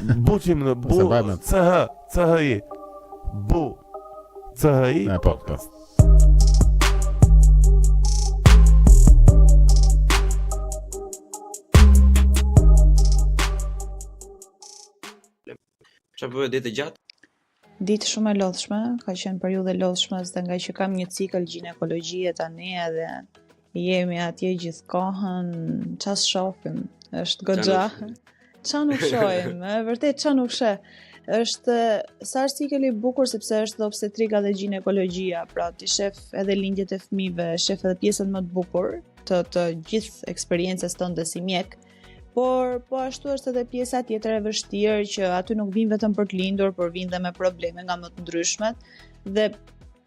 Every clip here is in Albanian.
Buçi më bu C H C H I. Bu C H I. Ne po, po. Çfarë bëhet ditë e gjatë? Ditë shumë e lodhshme, ka qenë periudhë e lodhshme se nga që kam një cikël gjinekologjie tani edhe jemi atje gjithë kohën, ça s'shofim, është goxha. Ça nuk shohim, e vërtet ça nuk sheh. Është sa është cikël i bukur sepse është dhe obstetrika dhe gjinekologjia, pra ti shef edhe lindjet e fëmijëve, shef edhe pjesën më të bukur të të gjithë eksperiencës tënde si mjek. Por po ashtu është edhe pjesa tjetër e vështirë që aty nuk vijnë vetëm për të lindur, por vijnë dhe me probleme nga më të ndryshmet dhe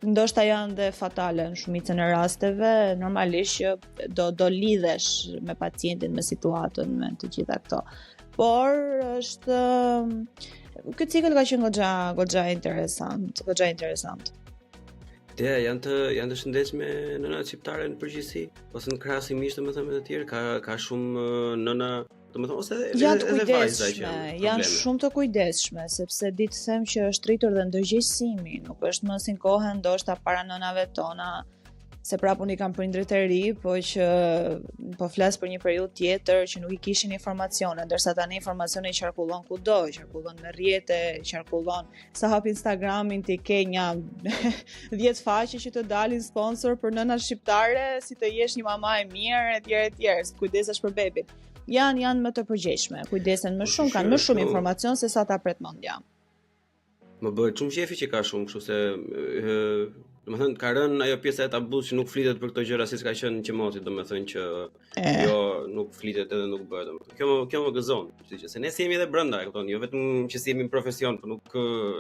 ndoshta janë dhe fatale në shumicën e rasteve, normalisht që do do lidhesh me pacientin, me situatën, me të gjitha këto. Por është ky cikël ka qenë goxha goxha interesant, goxha interesant. Dea, janë të janë të shëndetshme nënat shqiptare në përgjithësi ose në krahasimisht domethënë me të tjerë, ka ka shumë nëna, domethënë ose edhe janë të kujdesshme, janë, janë shumë të kujdesshme sepse di të them që është rritur dhe ndërgjegjësimi, nuk është më si në kohën ndoshta para nënave tona se prapë unë i kam prindërit e ri, po që po flas për një periudhë tjetër që nuk i kishin informacione, ndërsa tani informacioni qarkullon kudo, qarkullon në rrjete, qarkullon Sa hap Instagramin ti ke nja 10 faqe që të dalin sponsor për nënat shqiptare, si të jesh një mama e mirë etj etj, si të kujdesesh për bebin. Janë janë më të përgjegjshme, kujdesen më po, shumë, kanë më shumë informacion se sa ta pret mendja. Më bëhet shumë qefi që ka shumë, kështu se ë domethënë ka rënë ajo pjesa e tabus që nuk flitet për këto gjëra siç ka qenë që moti, domethënë që E. Jo, nuk flitet edhe nuk bëhet domethënë. Kjo më kjo më gëzon, kështu që se ne si jemi edhe brenda, e kupton, jo vetëm që si jemi në profesion, por nuk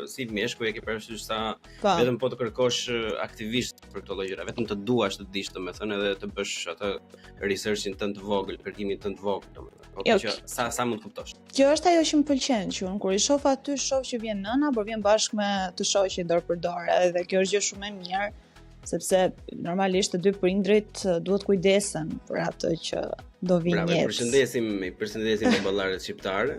si meshkuj e ke parasysh sa pa. Po. vetëm po të kërkosh aktivisht për këto lloj gjëra, vetëm të duash të dish domethënë edhe të bësh atë researchin tënd të vogël, kërkimin tënd të vogël domethënë. Po jo, që sa sa mund të kuptosh. Kjo është ajo që më pëlqen, që unë kur i shoh aty, shoh që vjen nëna, por vjen bashkë me të shoqin dorë për dorë, edhe kjo është gjë shumë e mirë sepse normalisht të dy prindrit duhet kujdesen për atë që do vijë në jetë. Bravo, përshëndesim, i përshëndesim baballarët shqiptarë.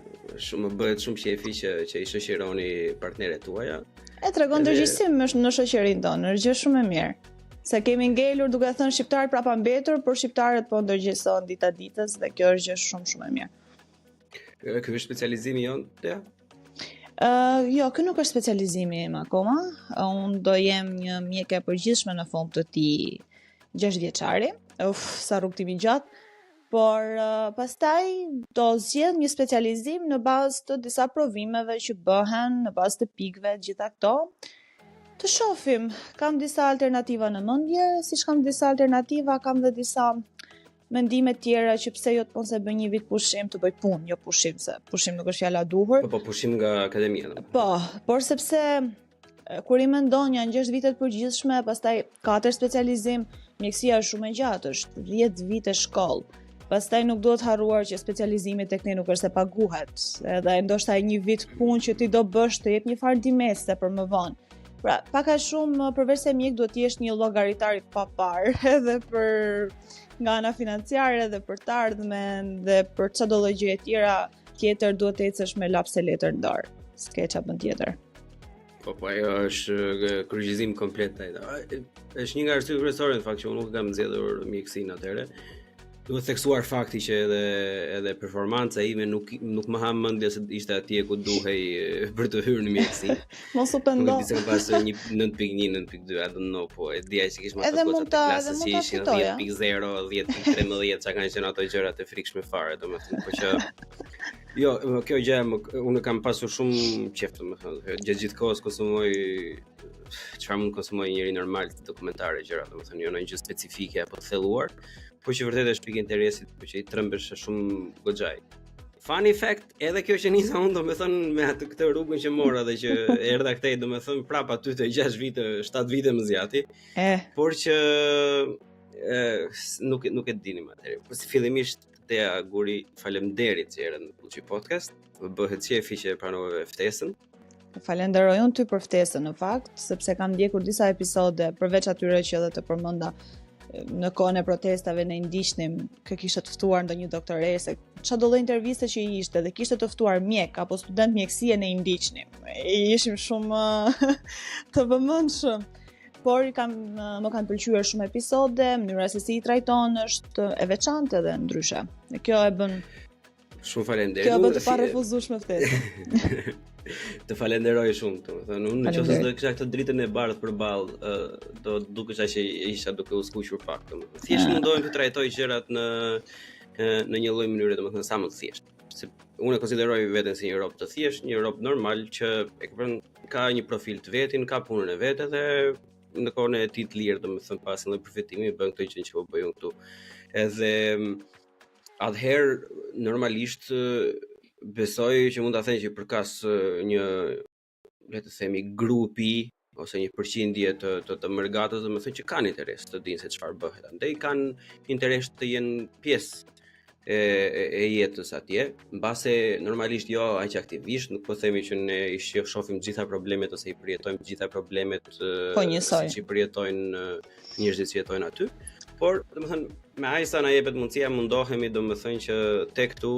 Shumë më bëhet shumë qefi që që i shoqëroni partneret tuaja. E tregon ndërgjegjësim është në shoqërinë tonë, është gjë shumë e mirë. Se kemi ngelur duke thënë shqiptarët prapambetur, por shqiptarët po ndërgjegjësohen dita ditës dhe kjo është gjë shumë shumë e mirë. Ky është specializimi jonë, Dea? Uh, jo, ky nuk është specializimi im akoma. Unë do jem një mjeke e përgjithshme në fund të këtij 6 vjeçari. Uf, sa rrugëtim i gjatë. Por uh, pastaj do zgjedh një specializim në bazë të disa provimeve që bëhen, në bazë të pikëve, gjitha këto. Të shofim, kam disa alternativa në mendje, siç kam disa alternativa, kam dhe disa mendime tjera që pse jo të mos e bëj një vit pushim të bëj punë, jo pushim se pushim nuk është fjala e duhur. Po po pushim nga akademia. Po, por sepse kur i mendon janë 6 vite të përgjithshme, pastaj 4 specializim, mjekësia është shumë e gjatë, është 10 vite shkollë. Pastaj nuk duhet harruar që specializimi tek ne nuk është se paguhet, edhe ndoshta një vit punë që ti do bësh të jep një farë ndihmese për më vonë. Pra, pak a shumë përveç se mjek duhet të jesh një llogaritar i paparë edhe për nga ana financiare dhe për të ardhmen dhe për çdo lloj gjëje tjera tjetër duhet të ecësh me laps e letër në dorë. S'ke çfarë bën tjetër. Po po ajo është kryqëzim komplet ai. Është një nga arsyet kryesore në fakt që unë nuk kam zgjedhur mjekësinë atëherë. Duhet theksuar fakti që edhe edhe performanca ime nuk nuk më ha mendja se ishte atje ku duhej për të hyrë në mjekësi. Mos u pendo. Nuk e di se kam pasur një 9.1, 9.2, I don't know, po e dija që kishim ato gocat të klasës që ishin 10.0, 10.13, çka kanë qenë ato gjëra të frikshme fare, domethënë, po që Jo, kjo gjë më, unë kam pasur shumë qejf, domethënë, gjatë gjithë kohës konsumoj çfarë mund konsumoj njeri normal dokumentare gjëra, domethënë jo ndonjë gjë specifike apo të thelluar, po që vërtet është pikë interesi, po që i trembesh shumë goxha. Funny fact, edhe kjo që nisa unë, domethënë me atë këtë rrugën që mora dhe që erdha këtej, domethënë prapa aty të 6 vite, 7 vite më zgjati. Eh. Por që e, nuk nuk e dinim atëherë. Po si fillimisht Dea Guri, faleminderit që erdhe në Bulçi Podcast. Më bëhet qefi që e pranove ftesën. Të falenderoj unë ty për ftesën në fakt, sepse kam ndjekur disa episode përveç atyre që edhe të përmenda. Në kohën e protestave ne ndiqnim kë kishte të ftuar ndonjë doktoresë, çdo lloj interviste që ishte dhe kishte të ftuar mjek apo student mjekësie ne i ndiqnim. Ishim shumë të vëmendshëm. Por i kam më kanë pëlqyer shumë episode, mënyra se si i trajton është e veçantë edhe ndryshe. Dhe kjo e bën Shumë faleminderit. Kjo e bën të parefuzueshme ftesën. Të falenderoj shumë, domethënë, unë në qoftë se do kisha këtë dritën e bardhë përballë, do dukesha që isha duke u skuqur pak, domethënë. Thjesht ah. mundohem të trajtoj gjërat në në një lloj mënyre, domethënë sa më të thjeshtë. Se unë e konsideroj veten si një rob të thjeshtë, një rob normal që e kupton ka një profil të vetin, ka punën e vet edhe në kohën e tij të lirë, domethënë pa asnjë lloj përfitimi bën këtë gjë që po bëj unë këtu. Edhe atëherë normalisht besoj që mund ta them që përkas një le të themi grupi ose një përqindje të të, të mërgatës, domethënë që kanë interes të dinë se çfarë bëhet andej, kanë interes të jenë pjesë e, e, e jetës atje, mbase normalisht jo aq aktivisht, nuk po themi që ne i shohim të gjitha problemet ose i përjetojmë të gjitha problemet po, njësoj. siç i përjetojnë njerëzit që jetojnë aty, por domethënë me aq sa na jepet mundësia mundohemi domethënë që te këtu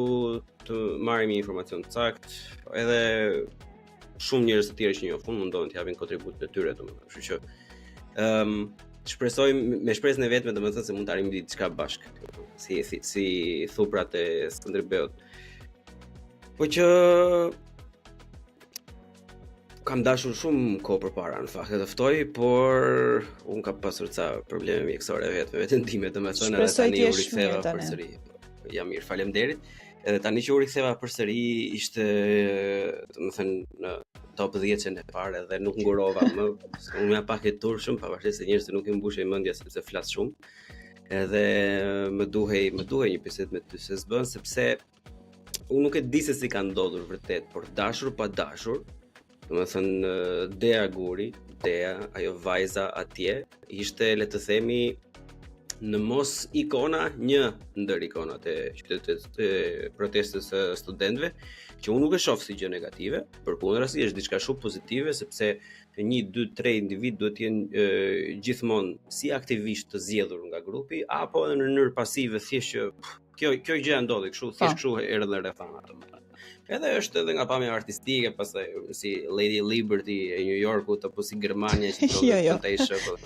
të marrim një informacion të saktë, edhe shumë njerëz të tjerë që njoh unë mundohen të japin kontributin e tyre domethënë, kështu që ëm um, shpresoj me shpresën e vetme domethënë se mund të arrijmë diçka bashkë, si si si thuprat e Skënderbeut. Po që kam dashur shumë kohë përpara në fakt të ftoj, por un kam pasur ca probleme mjekësore vetë me veten time, domethënë edhe tani u riktheva përsëri. Jam mirë, faleminderit. Edhe tani që u riktheva përsëri ishte, domethënë në top 10-shen e parë edhe nuk ngurova më, unë jam pak i turpshëm, pavarësisht se njerëzit nuk i mbushej mendja sepse flas shumë. Edhe më duhej, më duhej një bisedë me ty se s'bën sepse unë nuk e di se si ka ndodhur vërtet, por dashur pa dashur, domethënë Dea Guri, Dea, ajo vajza atje, ishte le të themi në mos ikona, një ndër ikonat e qytetit të protestës së studentëve, që unë nuk e shoh si gjë negative, përkundrazi është diçka shumë pozitive sepse një, dy, tre individ duhet të jenë gjithmonë si aktivisht të zgjedhur nga grupi apo edhe në mënyrë pasive thjesht që pff, Kjo kjo gjë ndodhi kështu, thjesht po. kështu erdhën rrethanat domethënë. Edhe është edhe nga pamja artistike, pastaj si Lady Liberty e New Yorkut apo si Gjermania që thonë jo, jo. të ishë po.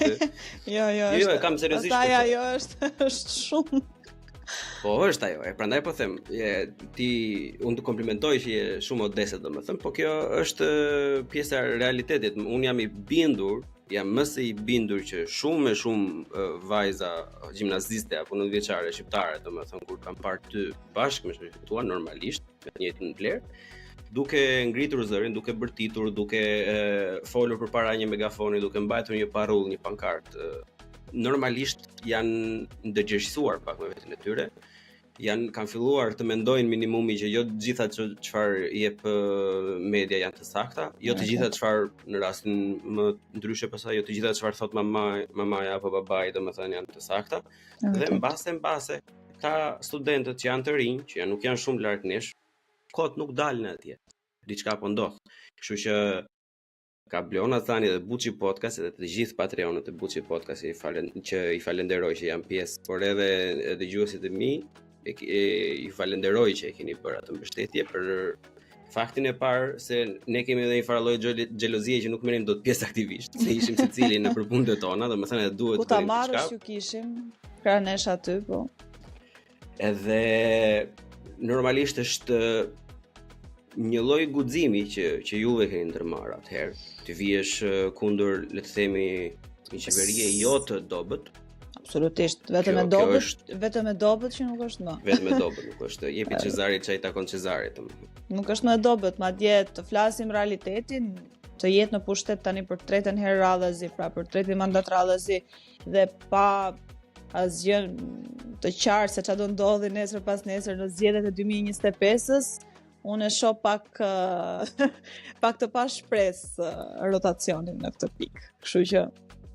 Jo, jo, jo, e kam seriozisht. Pastaj ajo është është shumë Po është ajo, e prandaj po them, je ti unë të komplimentoj që je shumë modeste domethënë, po kjo është pjesa e realitetit. Unë jam i bindur jam më se i bindur që shumë e shumë vajza gjimnaziste apo nëntëvjeçare shqiptare, domethënë kur kanë parë ty bashkë me shoqet tua normalisht, me të njëjtën vlerë, duke ngritur zërin, duke bërtitur, duke e, folur përpara një megafoni, duke mbajtur një parullë, një pankartë, normalisht janë ndërgjegjësuar pak me veten e tyre, janë kanë filluar të mendojnë minimumi që jo të gjitha çfarë jep media janë të sakta, jo të gjitha çfarë në rastin më ndryshe pastaj jo të gjitha çfarë thot mama, mamaja apo babai, domethënë janë të sakta. Dhe mbase mbase këta studentët që janë të rinj, që janë nuk janë shumë larg nesh, kot nuk dalin atje. Diçka po ndodh. Kështu që Ka Bleona Cani dhe Buçi Podcast edhe të gjithë Patreonët e Buçi Podcast i falen, që i falenderoj që janë pjesë, por edhe dëgjuesit e mi e, e, i falenderoj që e keni bërë atë mbështetje për faktin e parë se ne kemi edhe një farë lloj xhelozie që nuk merrim dot pjesë aktivisht, se ishim secili nëpër punët tona, domethënë edhe duhet të bëjmë diçka. Ku ta marrësh ju kishim krah nesh aty, po. Edhe normalisht është një lloj guximi që që juve keni ndërmarrë atëherë, të vihesh kundër, le të themi, një qeverie jo të dobët. Absolutisht, vetëm e dobët, është... vetëm e dobët që nuk është më. Vetëm e dobët nuk është. Jepi Cezarit ç'i takon Cezarit, domethënë. Nuk është më e dobët, madje të flasim realitetin, të jetë në pushtet tani për tretën herë radhazi, pra për tretin mandat radhazi dhe pa asgjë të qartë se çfarë do ndodhi nesër pas nesër në zgjedhjet e 2025-ës, unë e shoh pak pak të pashpresë rotacionin në këtë pikë. Kështu që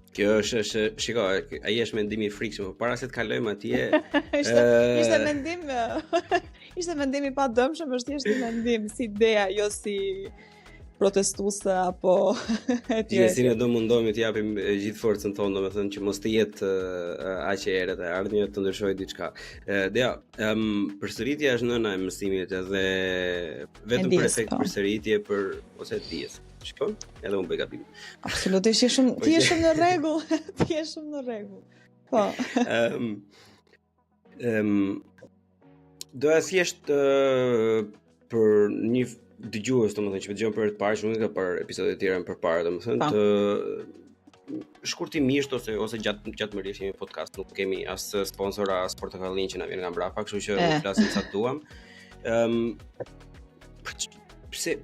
Kjo është është shiko, ai është mendim i frikshëm, por para se të kalojmë atje, ishte ishte mendim ishte mendim i padëmshëm, është thjesht një mendim si ideja, jo si. protestuese apo e tjerë. Gjithsesi ne do mundohemi të japim gjithë forcën tonë, domethënë që mos të jetë aq e errët e ardhmja të ndryshojë diçka. Dea, um, përsëritja është nëna e mësimit edhe vetëm për efekt po. përsëritje për ose dijes. Shikon? Edhe unë bëj gabim. Absolutisht, je shumë, ti je shumë në rregull. ti je shumë në rregull. Po. Ëm um, um, doja thjesht uh, për një dëgjues, domethënë që dëgjon për herë të parë, që nuk e ka parë episodet e tjera më përpara, domethënë të shkurtimisht ose ose gjatë gjatë më jemi podcast, nuk kemi as sponsora as portokallin që na vjen nga mbrapa, kështu që eh. flasim sa duam. Ëm um, pse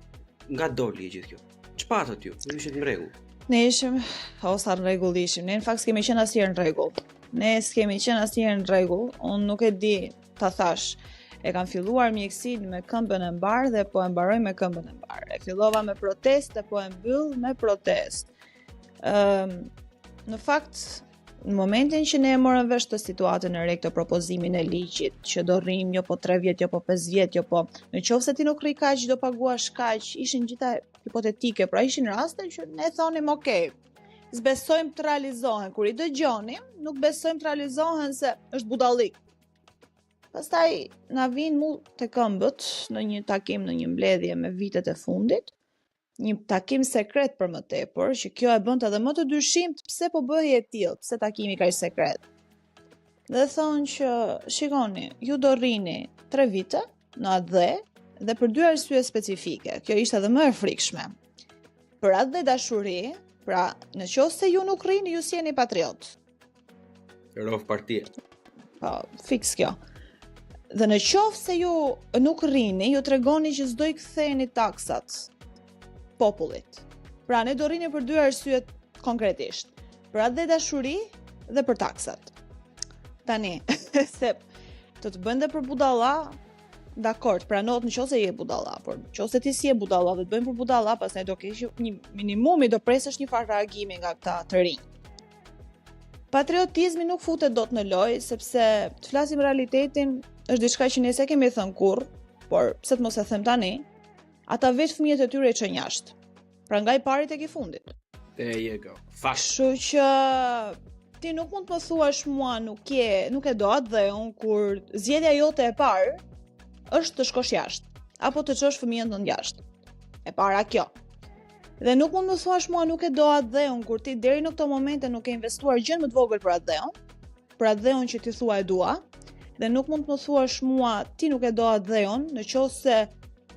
nga doli e gjithë kjo? Ç'patët ju? Ju ishit në rregull. Ne ishim, o sa në rregull ishim. Ne në fakt s'kemi qenë asnjëherë në rregull. Ne s'kemi qenë asnjëherë në rregull. Unë nuk e di, ta thashë. E kam filluar mjekësinë me këmbën e mbarë dhe po e mbaroj me këmbën e mbarë. E fillova me protestë dhe po e mbyll me protestë. Ëm, um, në fakt, në momentin që ne e morëm vesh të situatën e re këtë propozimin e ligjit, që do rrim jo po 3 vjet, jo po 5 vjet, jo po në qoftë se ti nuk rri kaq, do paguash kaq, ishin gjitha hipotetike, pra ishin raste që ne thonim ok, s'besojmë të realizohen, kur i dëgjonim, nuk besojmë të realizohen se është budallik. Pastaj na vijnë mu te këmbët në një takim, në një mbledhje me vitet e fundit, një takim sekret për më tepër, që kjo e bënte edhe më të dyshimtë pse po bëhej e tillë, pse takimi kaq sekret. Dhe thonë që, shikoni, ju do rrini 3 vite në atdhe dhe për dy arsye specifike. Kjo ishte edhe më e frikshme. Për atdhedashuri, pra në qoftë se ju nuk rrini, ju s'jeni patriot. Rroftë partia. Po, fiks kjo. Dhe në qoftë se ju nuk rrini, ju tregoni që s'do i ktheni taksat popullit. Pra, ne do rrinim për dy arsye konkretisht. Për atdhedashuri dhe për taksat. Tani, se të të bëjnë dhe për budalla, dakord, pranohet në qoftë se je budalla, por në qoftë se ti s'je budalla dhe të bëjnë për budalla, pastaj do kesh një minimumi do presësh një farë reagimi nga këta të rinj. Patriotizmi nuk futet dot në lojë sepse të flasim realitetin është diçka që ne s'e kemi thënë kurrë, por pse të mos e them tani? Ata vetë fëmijët e tyre i çojnë jashtë. Pra nga i pari tek i fundit. There you go. Fakt. Kështu që ti nuk mund të më thuash mua nuk je, nuk e do atdheun kur zgjedhja jote e parë është të shkosh jashtë apo të çosh fëmijën tënd jashtë. E para kjo. Dhe nuk mund të më thuash mua nuk e do atdheun kur ti deri në këto momente nuk ke investuar gjën më të vogël për atdheun, për atdheun që ti thua e dua, dhe nuk mund të më thuash mua ti nuk e do atdheun në qoftë se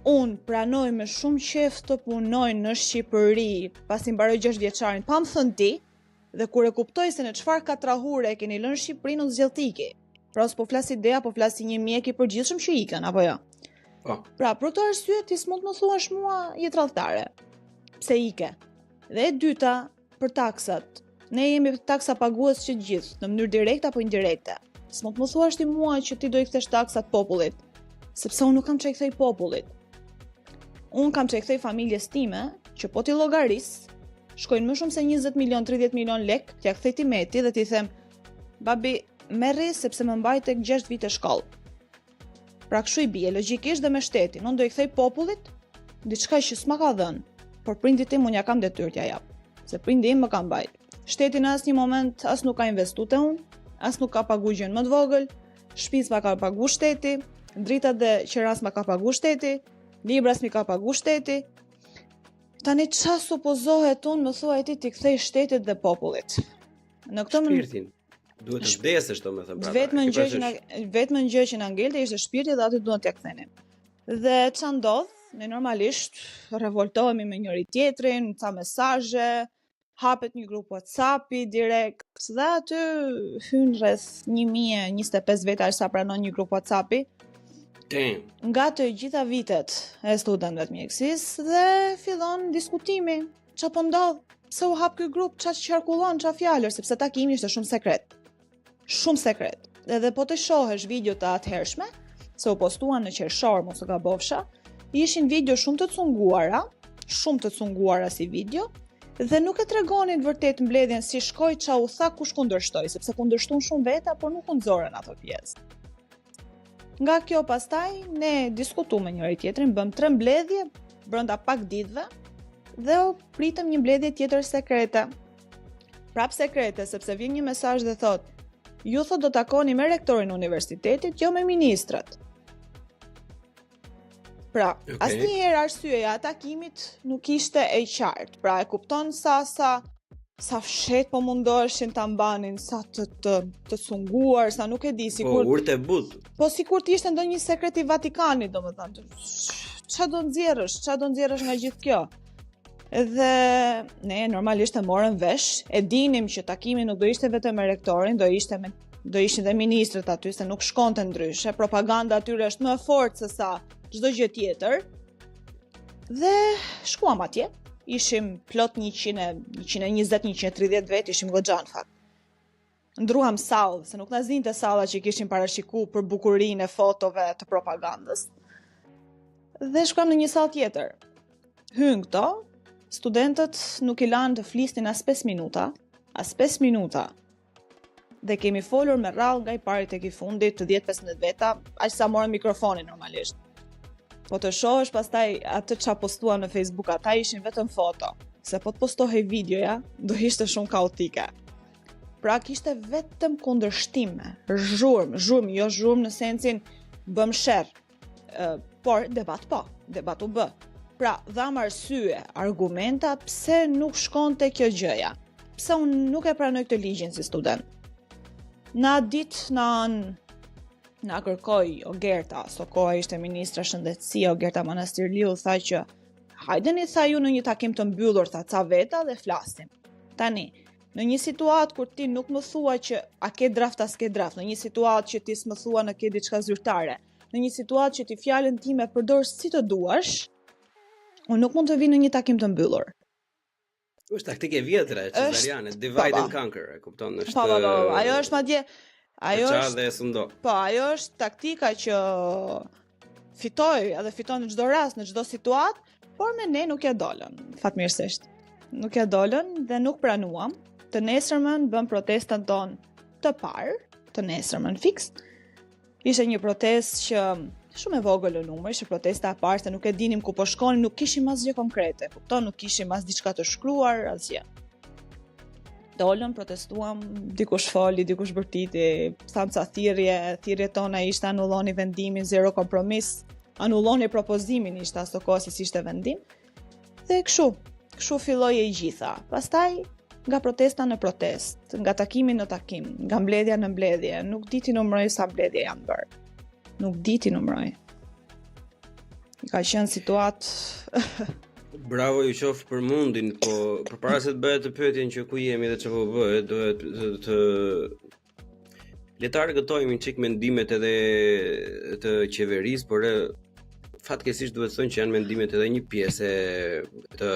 unë pranoj me shumë qejf të punoj në Shqipëri pasi mbaroj 6 vjeçarin pa më thënë ti dhe kur e kuptoj se në çfarë katrahure e keni lënë Shqipërinë unë zgjedh të iki. Pra s'po flas si Dea, po flas si një mjek i përgjithshëm që ikën apo jo. Po. Pra, për këto arsye ti s'mund të më thuash mua je tradhtare. Pse ike? Dhe e dyta, për taksat. Ne jemi taksa pagues që të gjithë, në mënyrë direkte apo indirekte. S'mund të më thuash ti mua që ti do i kthesh taksat popullit, sepse unë nuk kam ç'i kthej popullit. Unë kam ç'i kthej familjes time, që po t'i llogaris, shkojnë më shumë se 20 milion, 30 milion lek, t'ia kthej tim eti dhe t'i them, babi, merri sepse më mbajte 6 vite shkollë. Pra kështu i bie, logjikisht dhe me shtetin, unë do i kthej popullit diçka që s'ma ka dhënë, por prindit tim unë ja kam detyrë t'ja jap, se prindi im më ka mbajt. Shteti në asnjë moment as nuk ka investu te unë, as nuk ka pagu gjën më të vogël, shpinë s'ma ka pagu shteti, dritat dhe qeranë s'ma ka pagu shteti, libra s'mi ka pagu shteti. Tani ça supozohet unë më thuaj ti t'i kthej shtetit dhe popullit. Në këtë mënyrë Duhet të vdesësh domethënë pra. Vetëm gjë që na vetëm gjë që na ngelte ishte shpirti dhe aty duhet t'ia kthenim. Dhe ça ndodh? Ne normalisht revoltohemi me njëri tjetrin, ca mesazhe, hapet një grup WhatsAppi direkt dhe aty hyn rreth 1025 veta sa pranon një grup WhatsAppi. Damn. Nga të gjitha vitet e studentëve të mjekësisë dhe fillon diskutimi. Ça po ndodh? Pse u hap ky grup? Ça qarkullon? Ça fjalësh? Sepse takimi ishte shumë sekret. Shumë sekret. Edhe po të shohësh video të atëhershme, se u postuan në qershor, mos u gabofsha, ishin video shumë të cunguara, shumë të cunguara si video, dhe nuk e tregonin vërtet mbledhjen si shkoi, ça u tha, kush kundërshtoi, sepse kundërshtun shumë veta, por nuk u nxorën ato pjesë. Nga kjo pastaj ne diskutuam me njëri tjetrin, bëmë tre mbledhje brenda pak ditëve. Dhe u pritëm një mbledhje tjetër sekrete. Prap sekrete, sepse vjen një mesazh dhe thotë, ju thotë do takoni me rektorin e universitetit, jo me ministrat. Pra, okay. asnjëherë arsyeja e takimit nuk ishte e qartë. Pra, e kupton sa sa sa fsheht po mundoheshin ta mbanin, sa të të të cunguar, sa nuk e di, po, sikur Po urtë e butë. Po sikur të ishte ndonjë sekret i Vatikanit, domethënë. Ça do nxjerrësh? Ça do nxjerrësh nga gjithë kjo? Dhe ne normalisht e morëm vesh, e dinim që takimi nuk do ishte vetëm me rektorin, do ishte me do ishin dhe ministrat aty se nuk shkonte ndryshe. Propaganda atyre është më e fortë se sa çdo gjë tjetër. Dhe shkuam atje. Ishim plot 100, 120, 130 vetë, ishim goxha në fakt. Ndruam sallë, se nuk na zinte salla që kishin parashiku për bukurinë e fotove të propagandës. Dhe shkuam në një sallë tjetër. Hynë këto, studentët nuk i lanë të flisnin as 5 minuta, as 5 minuta. Dhe kemi folur me radhë nga i pari tek i fundit, të 10-15 veta, aq sa morën mikrofonin normalisht. Po të shohësh pastaj atë ça postuan në Facebook, ata ishin vetëm foto, se po të postohej videoja, do ishte shumë kaotike. Pra kishte vetëm kundërshtime, zhurmë, zhurmë, jo zhurmë në sensin bëmë sherr, por debat po, debat u bë. Pra, dhamë arsye, argumenta pse nuk shkonte kjo gjëja. Pse unë nuk e pranoj këtë ligjin si student. Në atë ditë na na kërkoi Ogerta, aso kohe ishte ministre shëndetësie, Ogerta Manastirliu tha që hajdeni tha ju në një takim të mbyllur, tha ca veta dhe flasim. Tani, Në një situatë kur ti nuk më thua që a ke draft a s'ke draft, në një situatë që ti s'më thua në ke diçka zyrtare, në një situatë që ti fjalën time përdor si të duash, unë nuk mund të vi në një takim të mbyllur. Është taktikë e vjetër e Cezariane, divide and conquer, e kupton, është Po, po, po, po, ajo është madje ajo është dhe sundo. Po, ajo është taktika që fitoi, edhe fiton në çdo rast, në çdo situatë, por me ne nuk ia dolën, fatmirësisht. Nuk ia dolën dhe nuk pranuam. Të nesërmen bëmë protestën tonë të parë, të nesërmen fiks. Ishte një protestë që shumë e vogël në numër, ishte protesta e parë se nuk e dinim ku po shkonim, nuk kishim asgjë konkrete, kupton, nuk kishim as diçka të shkruar, asgjë. Dolëm, protestuam, dikush foli, dikush bërtiti, thamë ca thirrje, thirrjet tona ishte anulloni vendimin, zero kompromis, anulloni propozimin ishte aso kohë se s'ishte vendim. Dhe kështu, kështu filloi e gjitha. Pastaj nga protesta në protestë, nga takimi në takim, nga mbledhja në mbledhje, nuk di t'i numëroj sa mbledhje janë bërë. Nuk di t'i numëroj. Ka qenë situatë Bravo ju qoftë për mundin, po përpara se të bëj atë pyetjen që ku jemi dhe çfarë po bëhet, duhet të, të le të argëtojmë një çik mendimet edhe të qeverisë, por fatkeqësisht duhet thënë që janë mendimet edhe një pjese të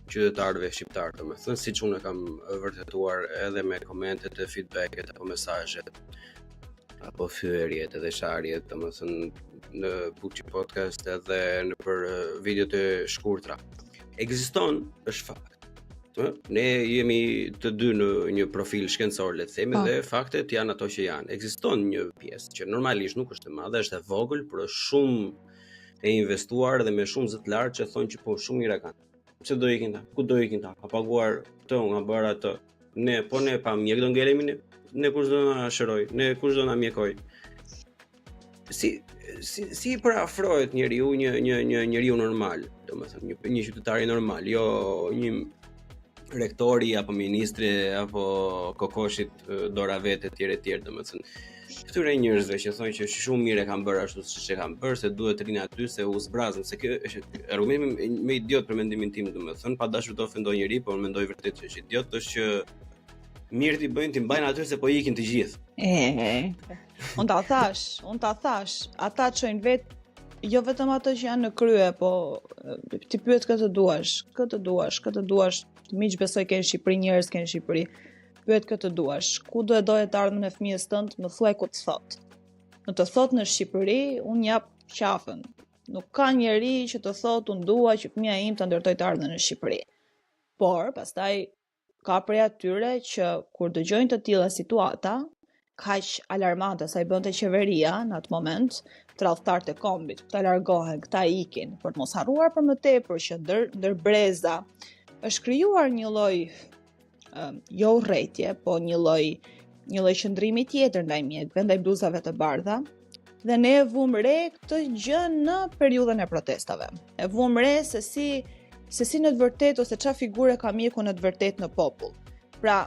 qytetarëve shqiptarë, domethënë siç unë e kam vërtetuar edhe me komentet e feedbacket apo mesazhet apo fyerjet edhe sharjet, domethënë në Buçi Podcast edhe nëpër videot e shkurtra. Ekziston, është fakt. Ë, ne jemi të dy në një profil shkencor, le të themi, po. dhe faktet janë ato që janë. Ekziston një pjesë që normalisht nuk është e madhe, është e vogël, por është shumë e investuar dhe me shumë zë të lartë që thonë që po shumë mirë e kanë. Pse do ikin ta? Ku do ikin ta? Ka paguar këtë, unë ka bërë atë. Ne, po ne pa mjek do ngelemi ne. Ne kush do na shëroj? Ne kush do na mjekoj? Si si si i përafrohet njeriu një një një njeriu normal, domethënë një një qytetari normal, jo një rektori apo ministri apo kokoshit dora vetë etj etj, domethënë këtyre njerëzve që thonë që shumë mirë e kanë bërë ashtu siç e kanë bërë, se duhet të rrinë aty se u zbrazën, se kjo është argumenti më idiot për mendimin tim, domethënë, pa dashur të ofendoj njeri, por mendoj vërtet që është idiot, është që mirë t'i bëjnë t'i mbajnë aty se po ikin të gjithë. E, unë ta thash, unë ta thash, ata çojnë vetë jo vetëm ato që janë në krye, po ti pyet kë të duash, kë të duash, kë të duash, miq besoj ke në Shqipëri, njerëz ke në Shqipëri. Pyet kë të duash, ku do e doje të ardhmen e fëmijës tënd, më thuaj ku të thotë. Në të thotë në Shqipëri, unë jap qafën. Nuk ka njeri që të thotë unë dua që fëmija im të ndërtojë të ardhmen në Shqipëri. Por, pastaj ka prej atyre që kur dëgjojnë të tilla situata, kaq alarmante sa i bënte qeveria në atë moment, tradhtarët e kombit, këta largohen, këta ikin, për të mos harruar për më tepër që ndër ndër breza është krijuar një lloj um, jo urrejtje, po një lloj një lloj qëndrimi tjetër ndaj mjekëve, ndaj bluzave të bardha. Dhe ne e vumë re këtë gjë në periudhën e protestave. E vumë re se si se si në të vërtetë ose ça figure ka mjeku në të vërtetë në popull. Pra,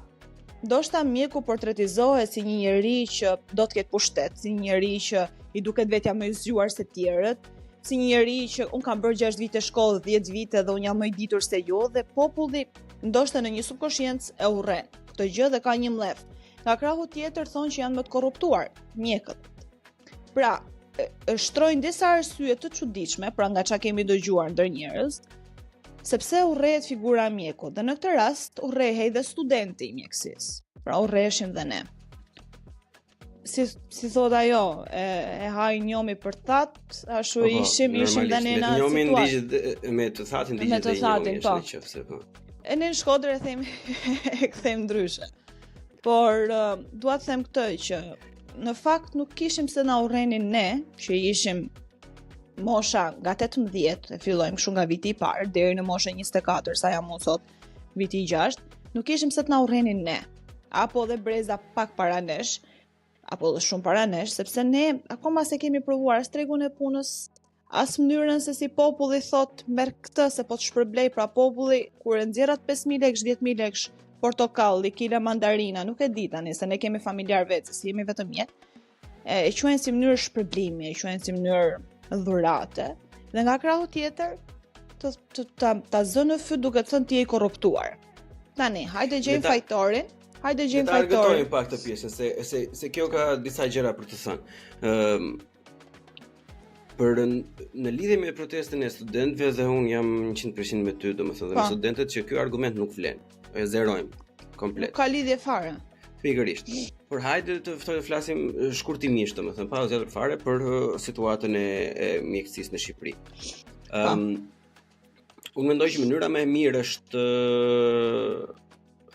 ndoshta mjeku portretizohet si një njeri që do të ketë pushtet, si një njeri që i duket vetja më i zgjuar se tjerët, si një njeri që unë kam bërë 6 vite shkollë, 10 vite dhe unë jam më i ditur se ju dhe populli ndoshta në një subkoshiencë e urren këtë gjë dhe ka një mllef. Nga krahu tjetër thonë që janë më të korruptuar mjekët. Pra, shtrojnë disa arsye të çuditshme, pra nga ça kemi dëgjuar ndër njerëz, sepse urrehet figura e mjekut dhe në këtë rast urrehej dhe studenti i mjekësisë. Pra urreheshim dhe ne. Si si thot ajo, e, e ha i njomi për thatë, ashtu po, po, ishim, ishim dhe ne në atë situatë. Me me të thatin digjet dhe i njomi, po. në qoftë se po. E ne në Shkodër e themi e kthejmë ndryshe. Por uh, dua të them këtë që në fakt nuk kishim pse na urrenin ne, që ishim mosha nga 18, e fillojmë kështu nga viti i parë deri në moshën 24, sa jam unë sot, viti i 6, nuk kishim pse të na urrenin ne, apo dhe breza pak para nesh, apo dhe shumë para nesh, sepse ne akoma s'e kemi provuar as tregun e punës, as mënyrën se si populli thot merr këtë se po të shpërblej, pra populli kur e nxjerr atë 5000 lekësh, 10000 lekësh, portokalli, kila mandarina, nuk e di tani se ne kemi familjar vetë, se jemi vetëm mjek. E, e quajnë si mënyrë shpërblimi, e quajnë si mënyrë dhurate. Dhe nga krahu tjetër, të, të, ta, ta zë në fyt duke të thënë ti je i korruptuar. Tani, hajde gjejmë fajtorin, hajde gjejmë fajtorin. Ta argëtojmë pak këtë pjesën, se, se, se kjo ka disa gjëra për të thënë. Ëm për në lidhje me protestën e studentëve dhe unë jam 100% me ty, domethënë dhe me po. studentët që ky argument nuk vlen. E zerojmë komplet. Nuk ka lidhje fare. Pikërisht. Por hajde të ftoj të flasim shkurtimisht, domethënë pa u zgjatur fare për situatën e, e mjekësisë në Shqipëri. Ëm um, unë mendoj që mënyra më e mirë është